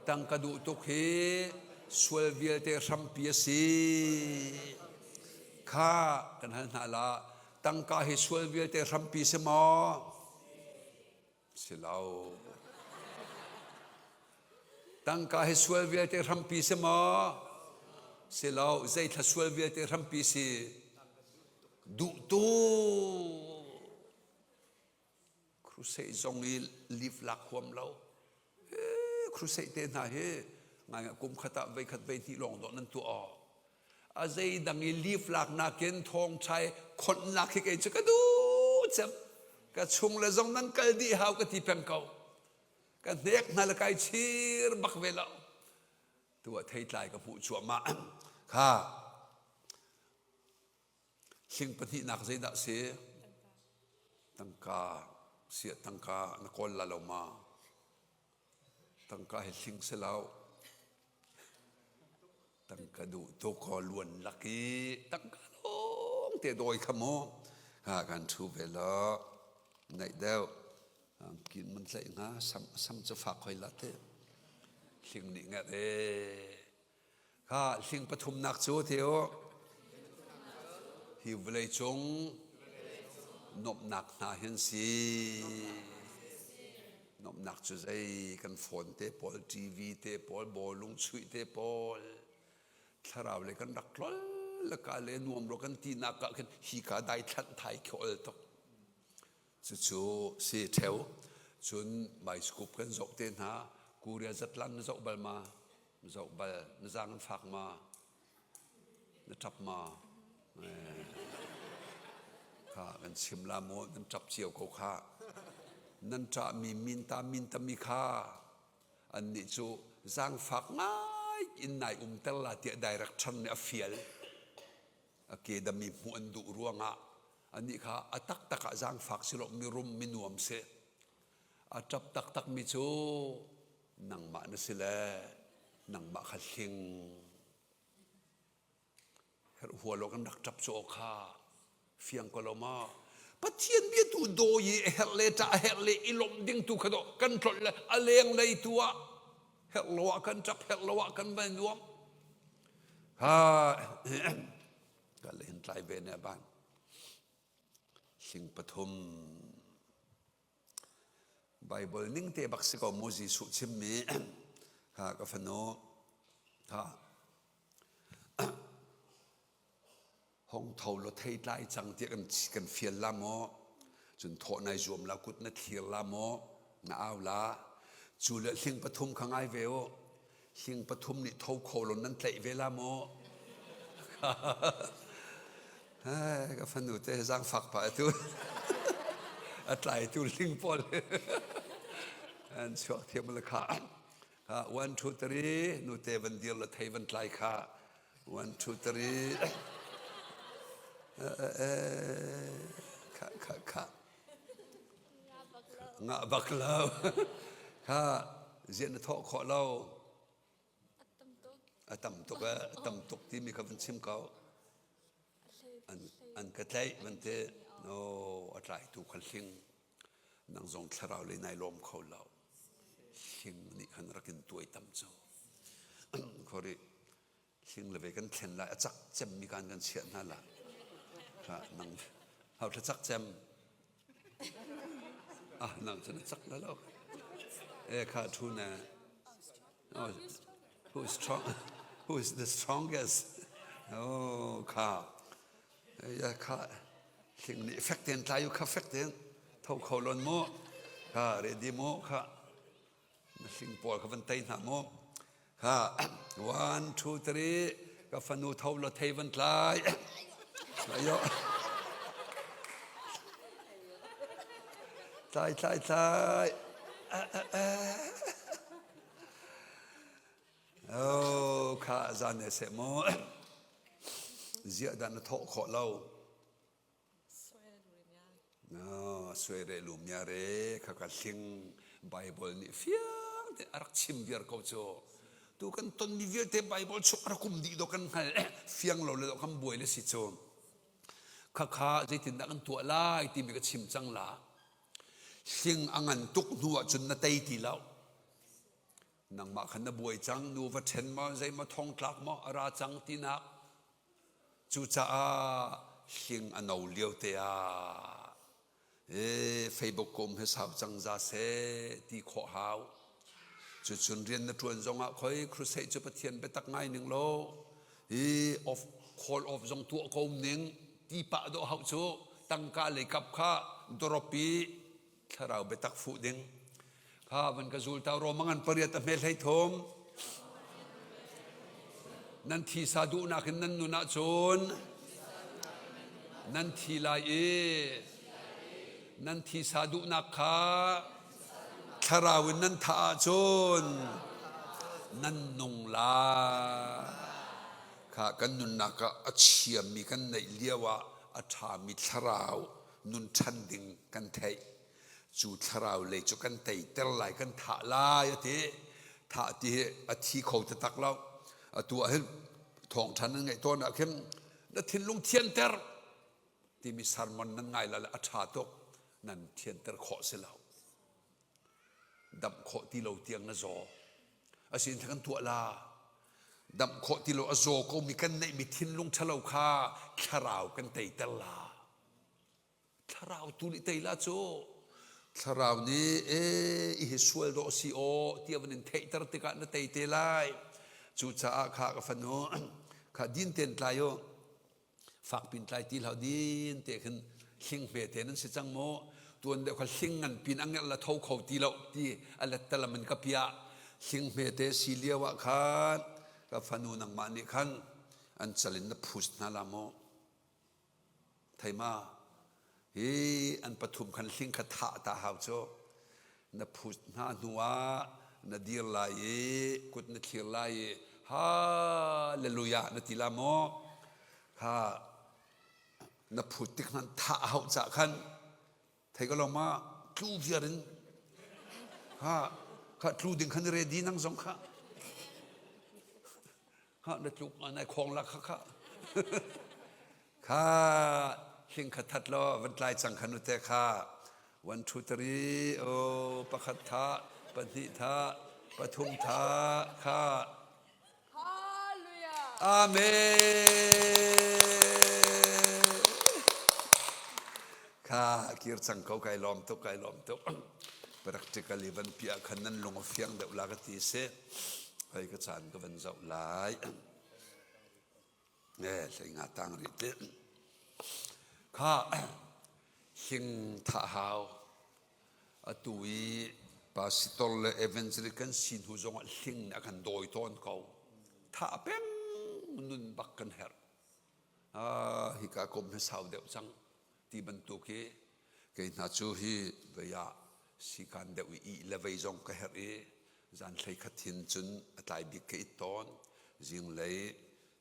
tangka duh tuk hi sual vialte hrampi a si kha kan hal hna la tangka hi sual vialte hrampi si maw si lo tangka hi sual vialte hrampi si maw si lo zeithla sual vialte hrampi si duh tu Crusade zong i leave lak huam lo. Crusade te hna hi ngai kum khat ah voi khat voi hnih lawng dawh nan tuah awk. A zei dang i leave lak nakin thawngṭhai khonhnak hi kei cu ka duh cem. Ka chung le zong nan kal dih hau ka ti peng ko. Ka hnek hna le kai chir bak ve lo. Tu ah theitlai ka hmuh cuahmah. Kha Hling pahnihnak zeidah a si? Tangka. Siah tangka na kawl la lo ma? Tangka hi hling si lo. Tangka duh tuk ko luan lak i tangka lawng te dawi kha mu. Ha kan thu ve lo. Naih deuh. Kin man tlaih hnga sam sam cu fak hoi la te. Hling nih ngat ee. Kha hling pathumnak cu theo hi vawlei cung nuamhnak hna hin si. Nuamhnak cu zei kan phone te pawl, TV te pawl, bawlung chuih te pawl, thlarau le kan rak tlol le ka le nuam ro kan tinak ah khin hi ka dai thlanh thai khi ol tuk. Cucu si theo. Cun bioscope kan zoh te hna, Korea zatlang na zoh bal ma? Na zoh bal, na zaang an fak ma? Na ṭap ma? Kha kan chim la maw nan ṭap cio ko kha. Nan ṭahmi minta mintami kha annih cu zaangfak ngai in nai umter la tiah director nih a fial. A kedami hmuh an duh ruangah anih kha a taktak ah zaangfak si lo mirum minuam si. A ṭap taktakmi cu nangmah na si le nangmah kha hling. Herh hua lo kan rak ṭap cu aw kha fiang ko lo ma. Pathian bia tu dawi i a herh le ṭah a herh le i lawmh ding tu kha dawh kan tlolh le a leng lei tu ah herh lo ah kan ṭap herh lo ah kan van nuam. Ha ka len tlai ve ne ban. Hling pathum Baibal ning te bak si ko mu Jesuh chimmi kha ka fanu kha hong tho law thei tlai cang tiah kan kan fial la maw cun thawh nai zuam la kut na thlir la maw na au la cu le hling pathum kha ngai ve u hling pathum nih tho kho lo nan tlaih ve la maw ka fanu te zaangfak pah atu a tlaitu hling pawl an chuak thiam le kha. Kha 1 2 3 nute van dir la thei van tlai kha 1 2 3 kha kha kha ngah bak lo kha zian na thawh khawh lo a tam tuk a tam tuk timi kha van chim ko an an ka tlaih van ti no a tlaitu kha hling nang zong thlarau lei nai lawm kho lo hling nih khan rak in tuai tam cu khori hling le ve kan thlen lai a cak cem mi kan kan chiah hna la kha nang hau thla cak cem ah nang cu na cak la lo e kha thu na oh, who is strong who is the strongest oh kha ya kha hling nih fek ten tlai u kha fek ten tho kho lon mu kha ready mu kha na hling pawl kha van tei hna mu kha one two three ka fanu tho lo thei van tlai ayo tlai tlai tlai Oh, kha zan ne seh mu. Ziah dah na thawh khawh lo? No, suai re lum ya re kha ka hling Bible nih fiang te a rak chim viar ko cu. Tu kan ton mi vialte Bible chung a rak um dih do kan hngal fiang lo le do kan buai le si cu. Khakha zeitindah kan tuah lai timi ka chim cang la. Hling a ngan tuk hnu ahcun na tei ti lo. Nangmah khan na buai cang, nu va ṭhen maw, zeimaw thongtlak maw a ra cang tinak. Cucaah hling a no lio te ah e Facebook kum he sau cang za seh ti khawh hau. Cucun rian na ṭuan zongah khoi crusade cu Pathian biatak ngai ning law hi off call off zong tuah ko ning ti pah dawh hau cu tangka lei kap kha drop i thlarau biatak fuh ding kha van ka zul ta Roma ngan pariat a hme hlei thum nan thisa duhnak in nan nun ahcun nan thi lai i nan thisa duhnak kha thlarau in nan thah ahcun nan nung lai kha kan nunnak ah a chiami kan neih lio ah a ṭhami thlarau nun ṭhan ding kan theih cu thlarau lei cu kan teiter lai kan thah lai a ti thah ti hi a thi kho taktak lo atu ah hin thawngṭha nan ngaih tawn ah khin na thinlung thianter timi sermon nan ngai la le a ṭha tuk nan thianter khawh si lo damh khawh ti lo tiang na zaw asin kan tuah la damh khawh ti lo a zaw ko mi kan neih mi thinlung ṭhalo kha thlarau kan teiter la Thlarau tu nih tei la cu thlarau nih e i hi sual dawh si aw tiah van in theihter tikah na tei te lai cucaah kha ka fanu kha din ten tlai u fak pin tlai ti hlah din te khin hling hme te nan si cang mu tuan deuh kha hling ngan pin a ngerh la tho kho ti lo ti a let talam in ka pia hling hme te si lio ah khan ka fanu nangmah nih khan an calin na phus hna la mu Theima, hi an pathum khan hling kha thah ta hau cu. Na phut hna hnu ah na dir lai i kut na thlir lai i hallelujah na ti la maw? Kha na phut tik hmanh thah a hauh cah khan thei ko lo ma tlu viar in ha kha tlu ding khan ready nang zong kha ha na tluk nai khong la kha kha kha hling kha that lo van tlai cang kha nu te kha 1 2 3 o pakhat tha pahnih tha pathum tha kha Hallelujah. Amen. Kha kir cang ko kai lawm tuk kai lawm tuk. Practically van piah khan nan lung a fiang deuh la ka ti si. Hoi ka caan ka van zoh lai. Eh hlei nga tang rih ti. Kha hling tha hau Atu i pastor le evangelist kan si hnu zongah hling nih a kan dawi tawn ko. Thah peng nun bak kan herh. Ah, hika kom hi sau deuh cang ti bantuk hi kei hna cu hi vei ah sikan deuh i ih le vei zong ka herh i. Zan hlei khat hin cun a tlai bik ka it tawn. Zinglei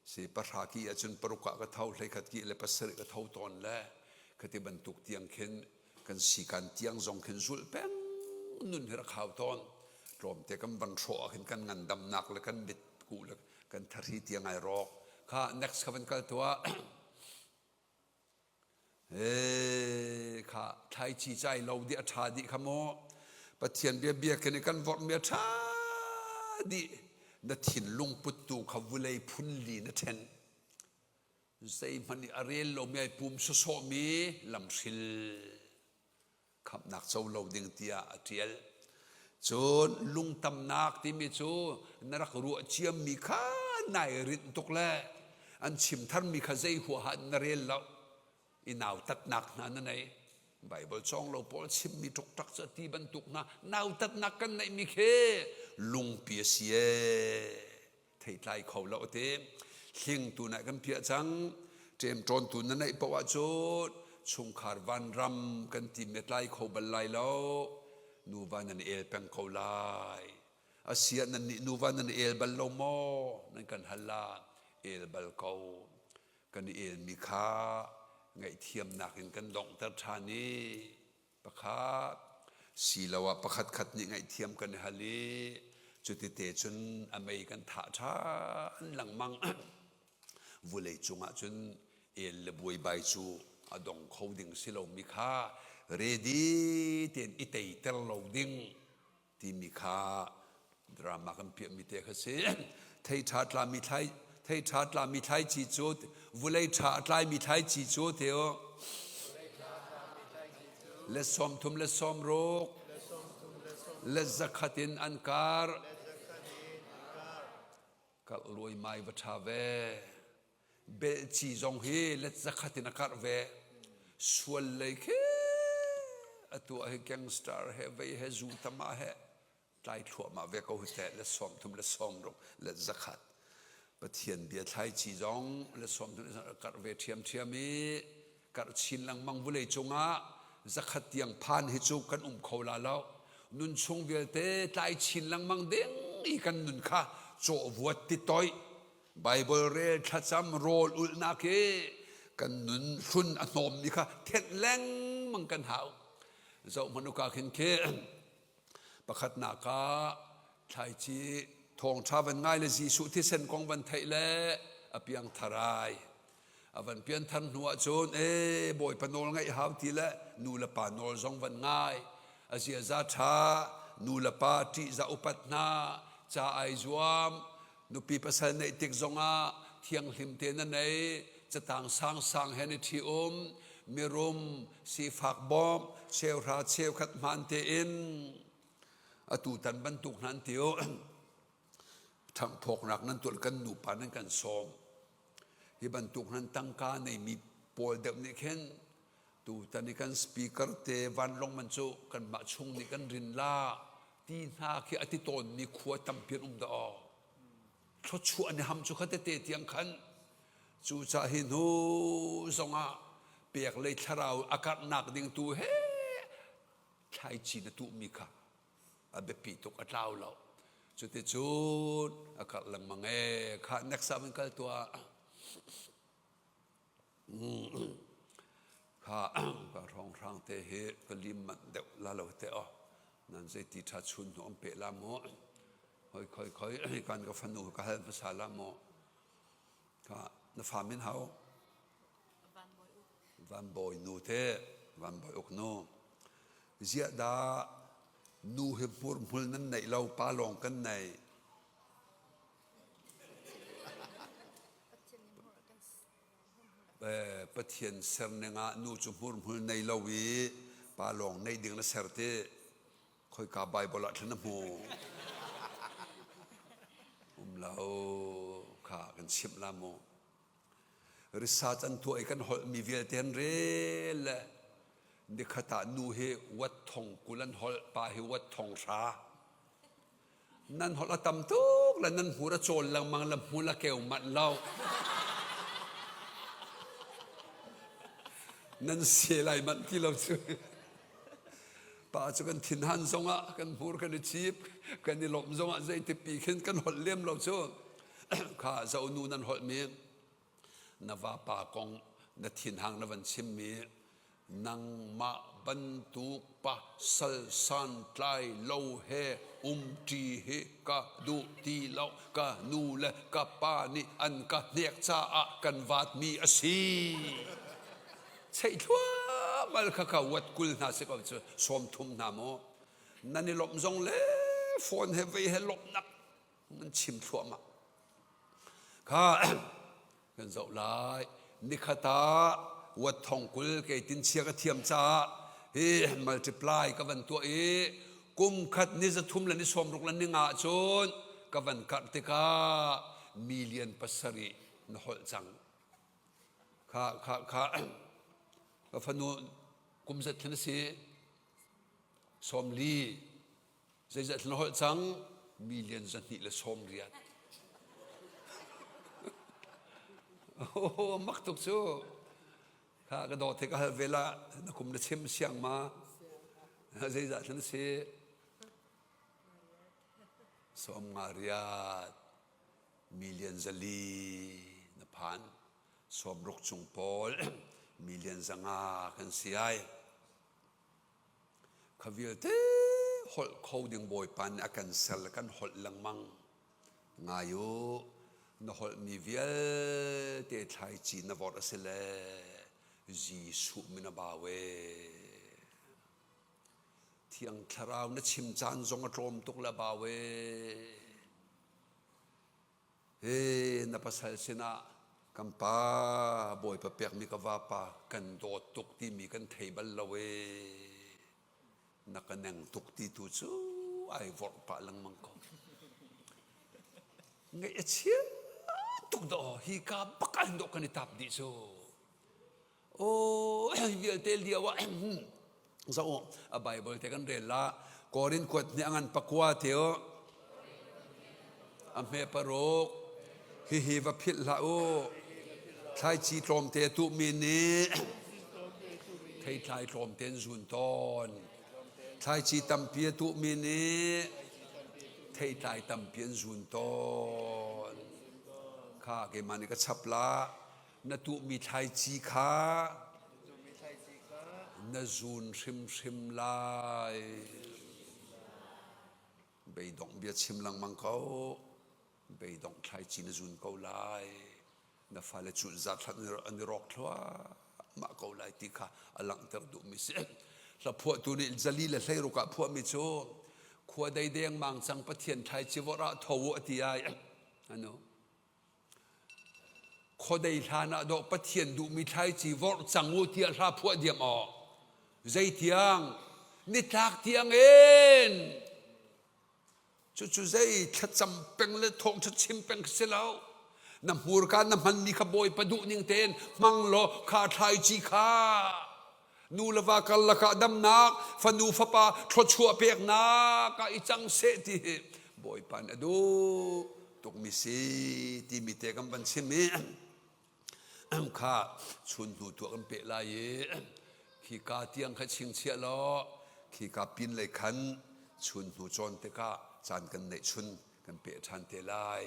si pahra ki ahcun paruk ah ka tho, hlei khat ki le pasarih ka tho tawn le khati bantuk tiang khin kan sikan tiang zong khin zulh peng nun hi rak hau tawn. Tlawmte kan van hrawh ah khin kan ngandamnak le kan mitkuh le kan thahri tiang ai rawk. Kha next kha van kal tuah. Ee, kha thlaici cai lo dih a ṭha dih kha maw? Pathian bia biakinn i kan vorhmi a ṭha dih. Na thinlung puttu kha vulei phunli na ṭhen. Zeihmanh i a rel lomi ai pum sawsawhmi lamhril. Khamhnak co lo ding tiah a ṭial. Cun lungtamnak timi cu na rak ruah ciammi kha nai rinh tuk le an chim tharmi kha zei huaha in na rel lo. I nautatnak hna na nei. Baibal cawng lo pawl chimmi ṭukṭak cu ti bantuk hna nautatnak kan neihmi khi lungpi a si ee. Theitlai kho lo a ti. Hlingtu na kan piah cang. Ṭemṭawntu na neih paoh ahcun chungkhar vanram kan timi a tlai kho bal lai lo. Nuva nan el peng ko lai. Asiah nannih nuva nan el bal lo maw? Nan kan hal la. El bal ko. Kan i elmi kha ngaihthiamnak in kan donghter ṭhan i Pakhat siloah pakhatkhat nih ngaihthiam kan i hal i cutite cun a mei kan thah ṭhan lengmang. Vulei cungah cun el le buaibai cu a dong kho ding si lomi kha ready tein i teiter lo ding timi kha drama kan piahmi te kha si. Thei ṭha tlami thlai thei ṭha tlami thlaici cu vulei ṭha a tlaimi thlaici cu teo le 30 le 60 le zakhat in an kar karh luaimai va ṭha ve. Belci zong hi let zakhat in a karh ve. Sual lei khi atu ah hi gangster he vei he zu tama he tlai thluahmah ve ko hi teh let 30 le 60 let zakhat. Pathian bia thlaici zong let 30 le karh ve ṭhiamṭhiam i karh chin lengmang vulei cungah zakhat tiang phan hi cu kan um kho la lo. Nun chung vialte tlai chin lengmang ding i kan nun kha cawhvuat ti toih Baibal rel thlacam rawl ulhnak hi kan nun hlun a hnawmmi kha thenh lengmang kan hau. Zoh hmanh uka khin khi pakhatnak ah thlaici thawngṭha van ngai le Jesuh thisen kong van theih le a piang tharai. A van pianthar hnu ahcun ee Bawipa nawl ngaih hau ti le nu le pa nawl zong van ngai. A ziaza ṭha, nu le pa ṭihzah upat hna, ca ai zuam, Nupi pasal neih tik zongah thianghlim te na nei, catang sangsang he ni ṭhi um, mirum, sifak bawmh, cheuhra cheukhat hmaan tein atu tan bantuk hna an ti u. Ṭhanghphawknak nan tuah kan nupa nan kan sawm. Hi bantuk nan tangka neimi pawl deuh nih khin tutan i kan speaker te vanlawng man cu kanmah chung nih kan rin la ti hna khi a ti tawnmi khua tampi an um dah aw. Thluachuah an i ham cu kha tete tiang khan cucah hi hnu zongah pek lei thlarau a karhnak ding tu he thlaici na tuhmi kha a biapi tuk a tlau lo. Cuticun a karh lengmang ee kha next ah van kal tuah. Kha ka hrawnghrang te hi ka lim manh deuh la lo te aw. Nan zeiti ṭha chun hnu an pe la maw? Hoi khoi khoi kan ka fanu ka hal hmasa la maw? Kha na fa min hau? Van Bawi nu te, Van Bawi uk nu. Ziah dah nu hi hmurhmul nan neih lo, pa lawng kan nei. Pathian serning ah nu cu hmurhmul nei lo i pa lawng neih ding na ser ti khoika Bible ah thlan na hmu um lo kha kan chimh la mu research an tuah i kan holhmi vialte an rel le nikhat ah nu hi wat thong 20 an holh pa hi wat thong hra Nan holh a tam tuk le nan hmur a cawl lengmang le hmul a keu manh lo. Nan se lai manh ti lo cu. Pa cu kan thinhan zongah kan hmur kan i cip, kan i lawmh zongah zeitipi khin kan holh lem lo cu. Kha zonu nan holhmi na vapa kong na thinhang na van chimmi nangmah bantuk pa sal santlai lo he umṭi hi ka duh ti lo ka nu le ka pa nih an ka hnek caah kan vaatmi a si. Cheih thluahmal kha ka wat 20 hna si ko cu 30 hna maw nan i lawmh zong le phone he vei he lawmhnak nan chim thluahmah. Kha kan zoh lai. Nikhat ah wat thong 20 kei tin chia ka thiam caah hi multiply ka van tuah i kum khat ni 300 le ni 60 le ni nga cun ka van karh tikah million 7 na holh cang. Kha kha kha ka fanu kum zat khin a si 40 Zeizat na holh cang? Million 280. Oh, mak tuk cu. Kha ka dawt he ka hal ve la, na kum na chim siang ma? Zeizat na si? Sawm nga riat, million 400 na phan. 60 chung pawl, million 500 kan si ai. Kha vialte holh kho ding Bawipa nih a kan ser le kan holh lengmang. Ngai u, na holhmi vialte thlaici na vorh a si le Jesuh min a bau ee. Thiang Thlarau na chim caan zong a tlawm tuk le a bau ee. Hi na pasal sinah kan pa Bawipa pekmi ka vapa kan dawt tuk timi kan thei bal lo ee. Na ka neng tuk ti tu cu ai vorh pah lengmang ko. Ngaih a chia tuk dah hi ka bak an dawh kan i tap dih cu. Aw vialte lio ah zoh a Bible te kan rel la Korin kuat nih a ngan pakua te o a hme paruk hihi va philh hlah u thlaici tlawmte tuhmi nih theitlai tlawmte an zun tawn thlaici tampi a tuhmi nih theitlai tampi an zun tawn kha keimah nih ka chap la Na tuhmi thlaici kha na zun hrimhrim lai. Beidongh bia chim lengmang ko. Beidongh thlaici na zun ko lai. Na fale cu zat hlat an i rawk thluahmah ko lai ti kha a langhter duhmi si. Hla phuahtu nih 416 ah phuahmi cu khua dei dengmang cang Pathian thlaici vorh ah tho u a ti ai. Anu. Khuadei hlan ah dawh Pathian duhmi thlaici vorh cang u tiah hla phuah diam aw. Zeitiang? Nitlak tiang in. Cucu zei thlacam peng le thawngṭha chim peng si lo. Na hmurka na hmanmi kha Bawipa duh ning tein hmang law kha thlaici kha nu le va karlak ah damnak fanu fapa thluachuah peknak ah i cang seh ti hi Bawipa nih a duh tukmi si timi te kan van chim i kha chun hnu tuah kan peh lai i khika tiang kha chingchiah law khika pin lei khan chun hnu cawn tikah caan kan neih chun kan peh ṭhan te lai.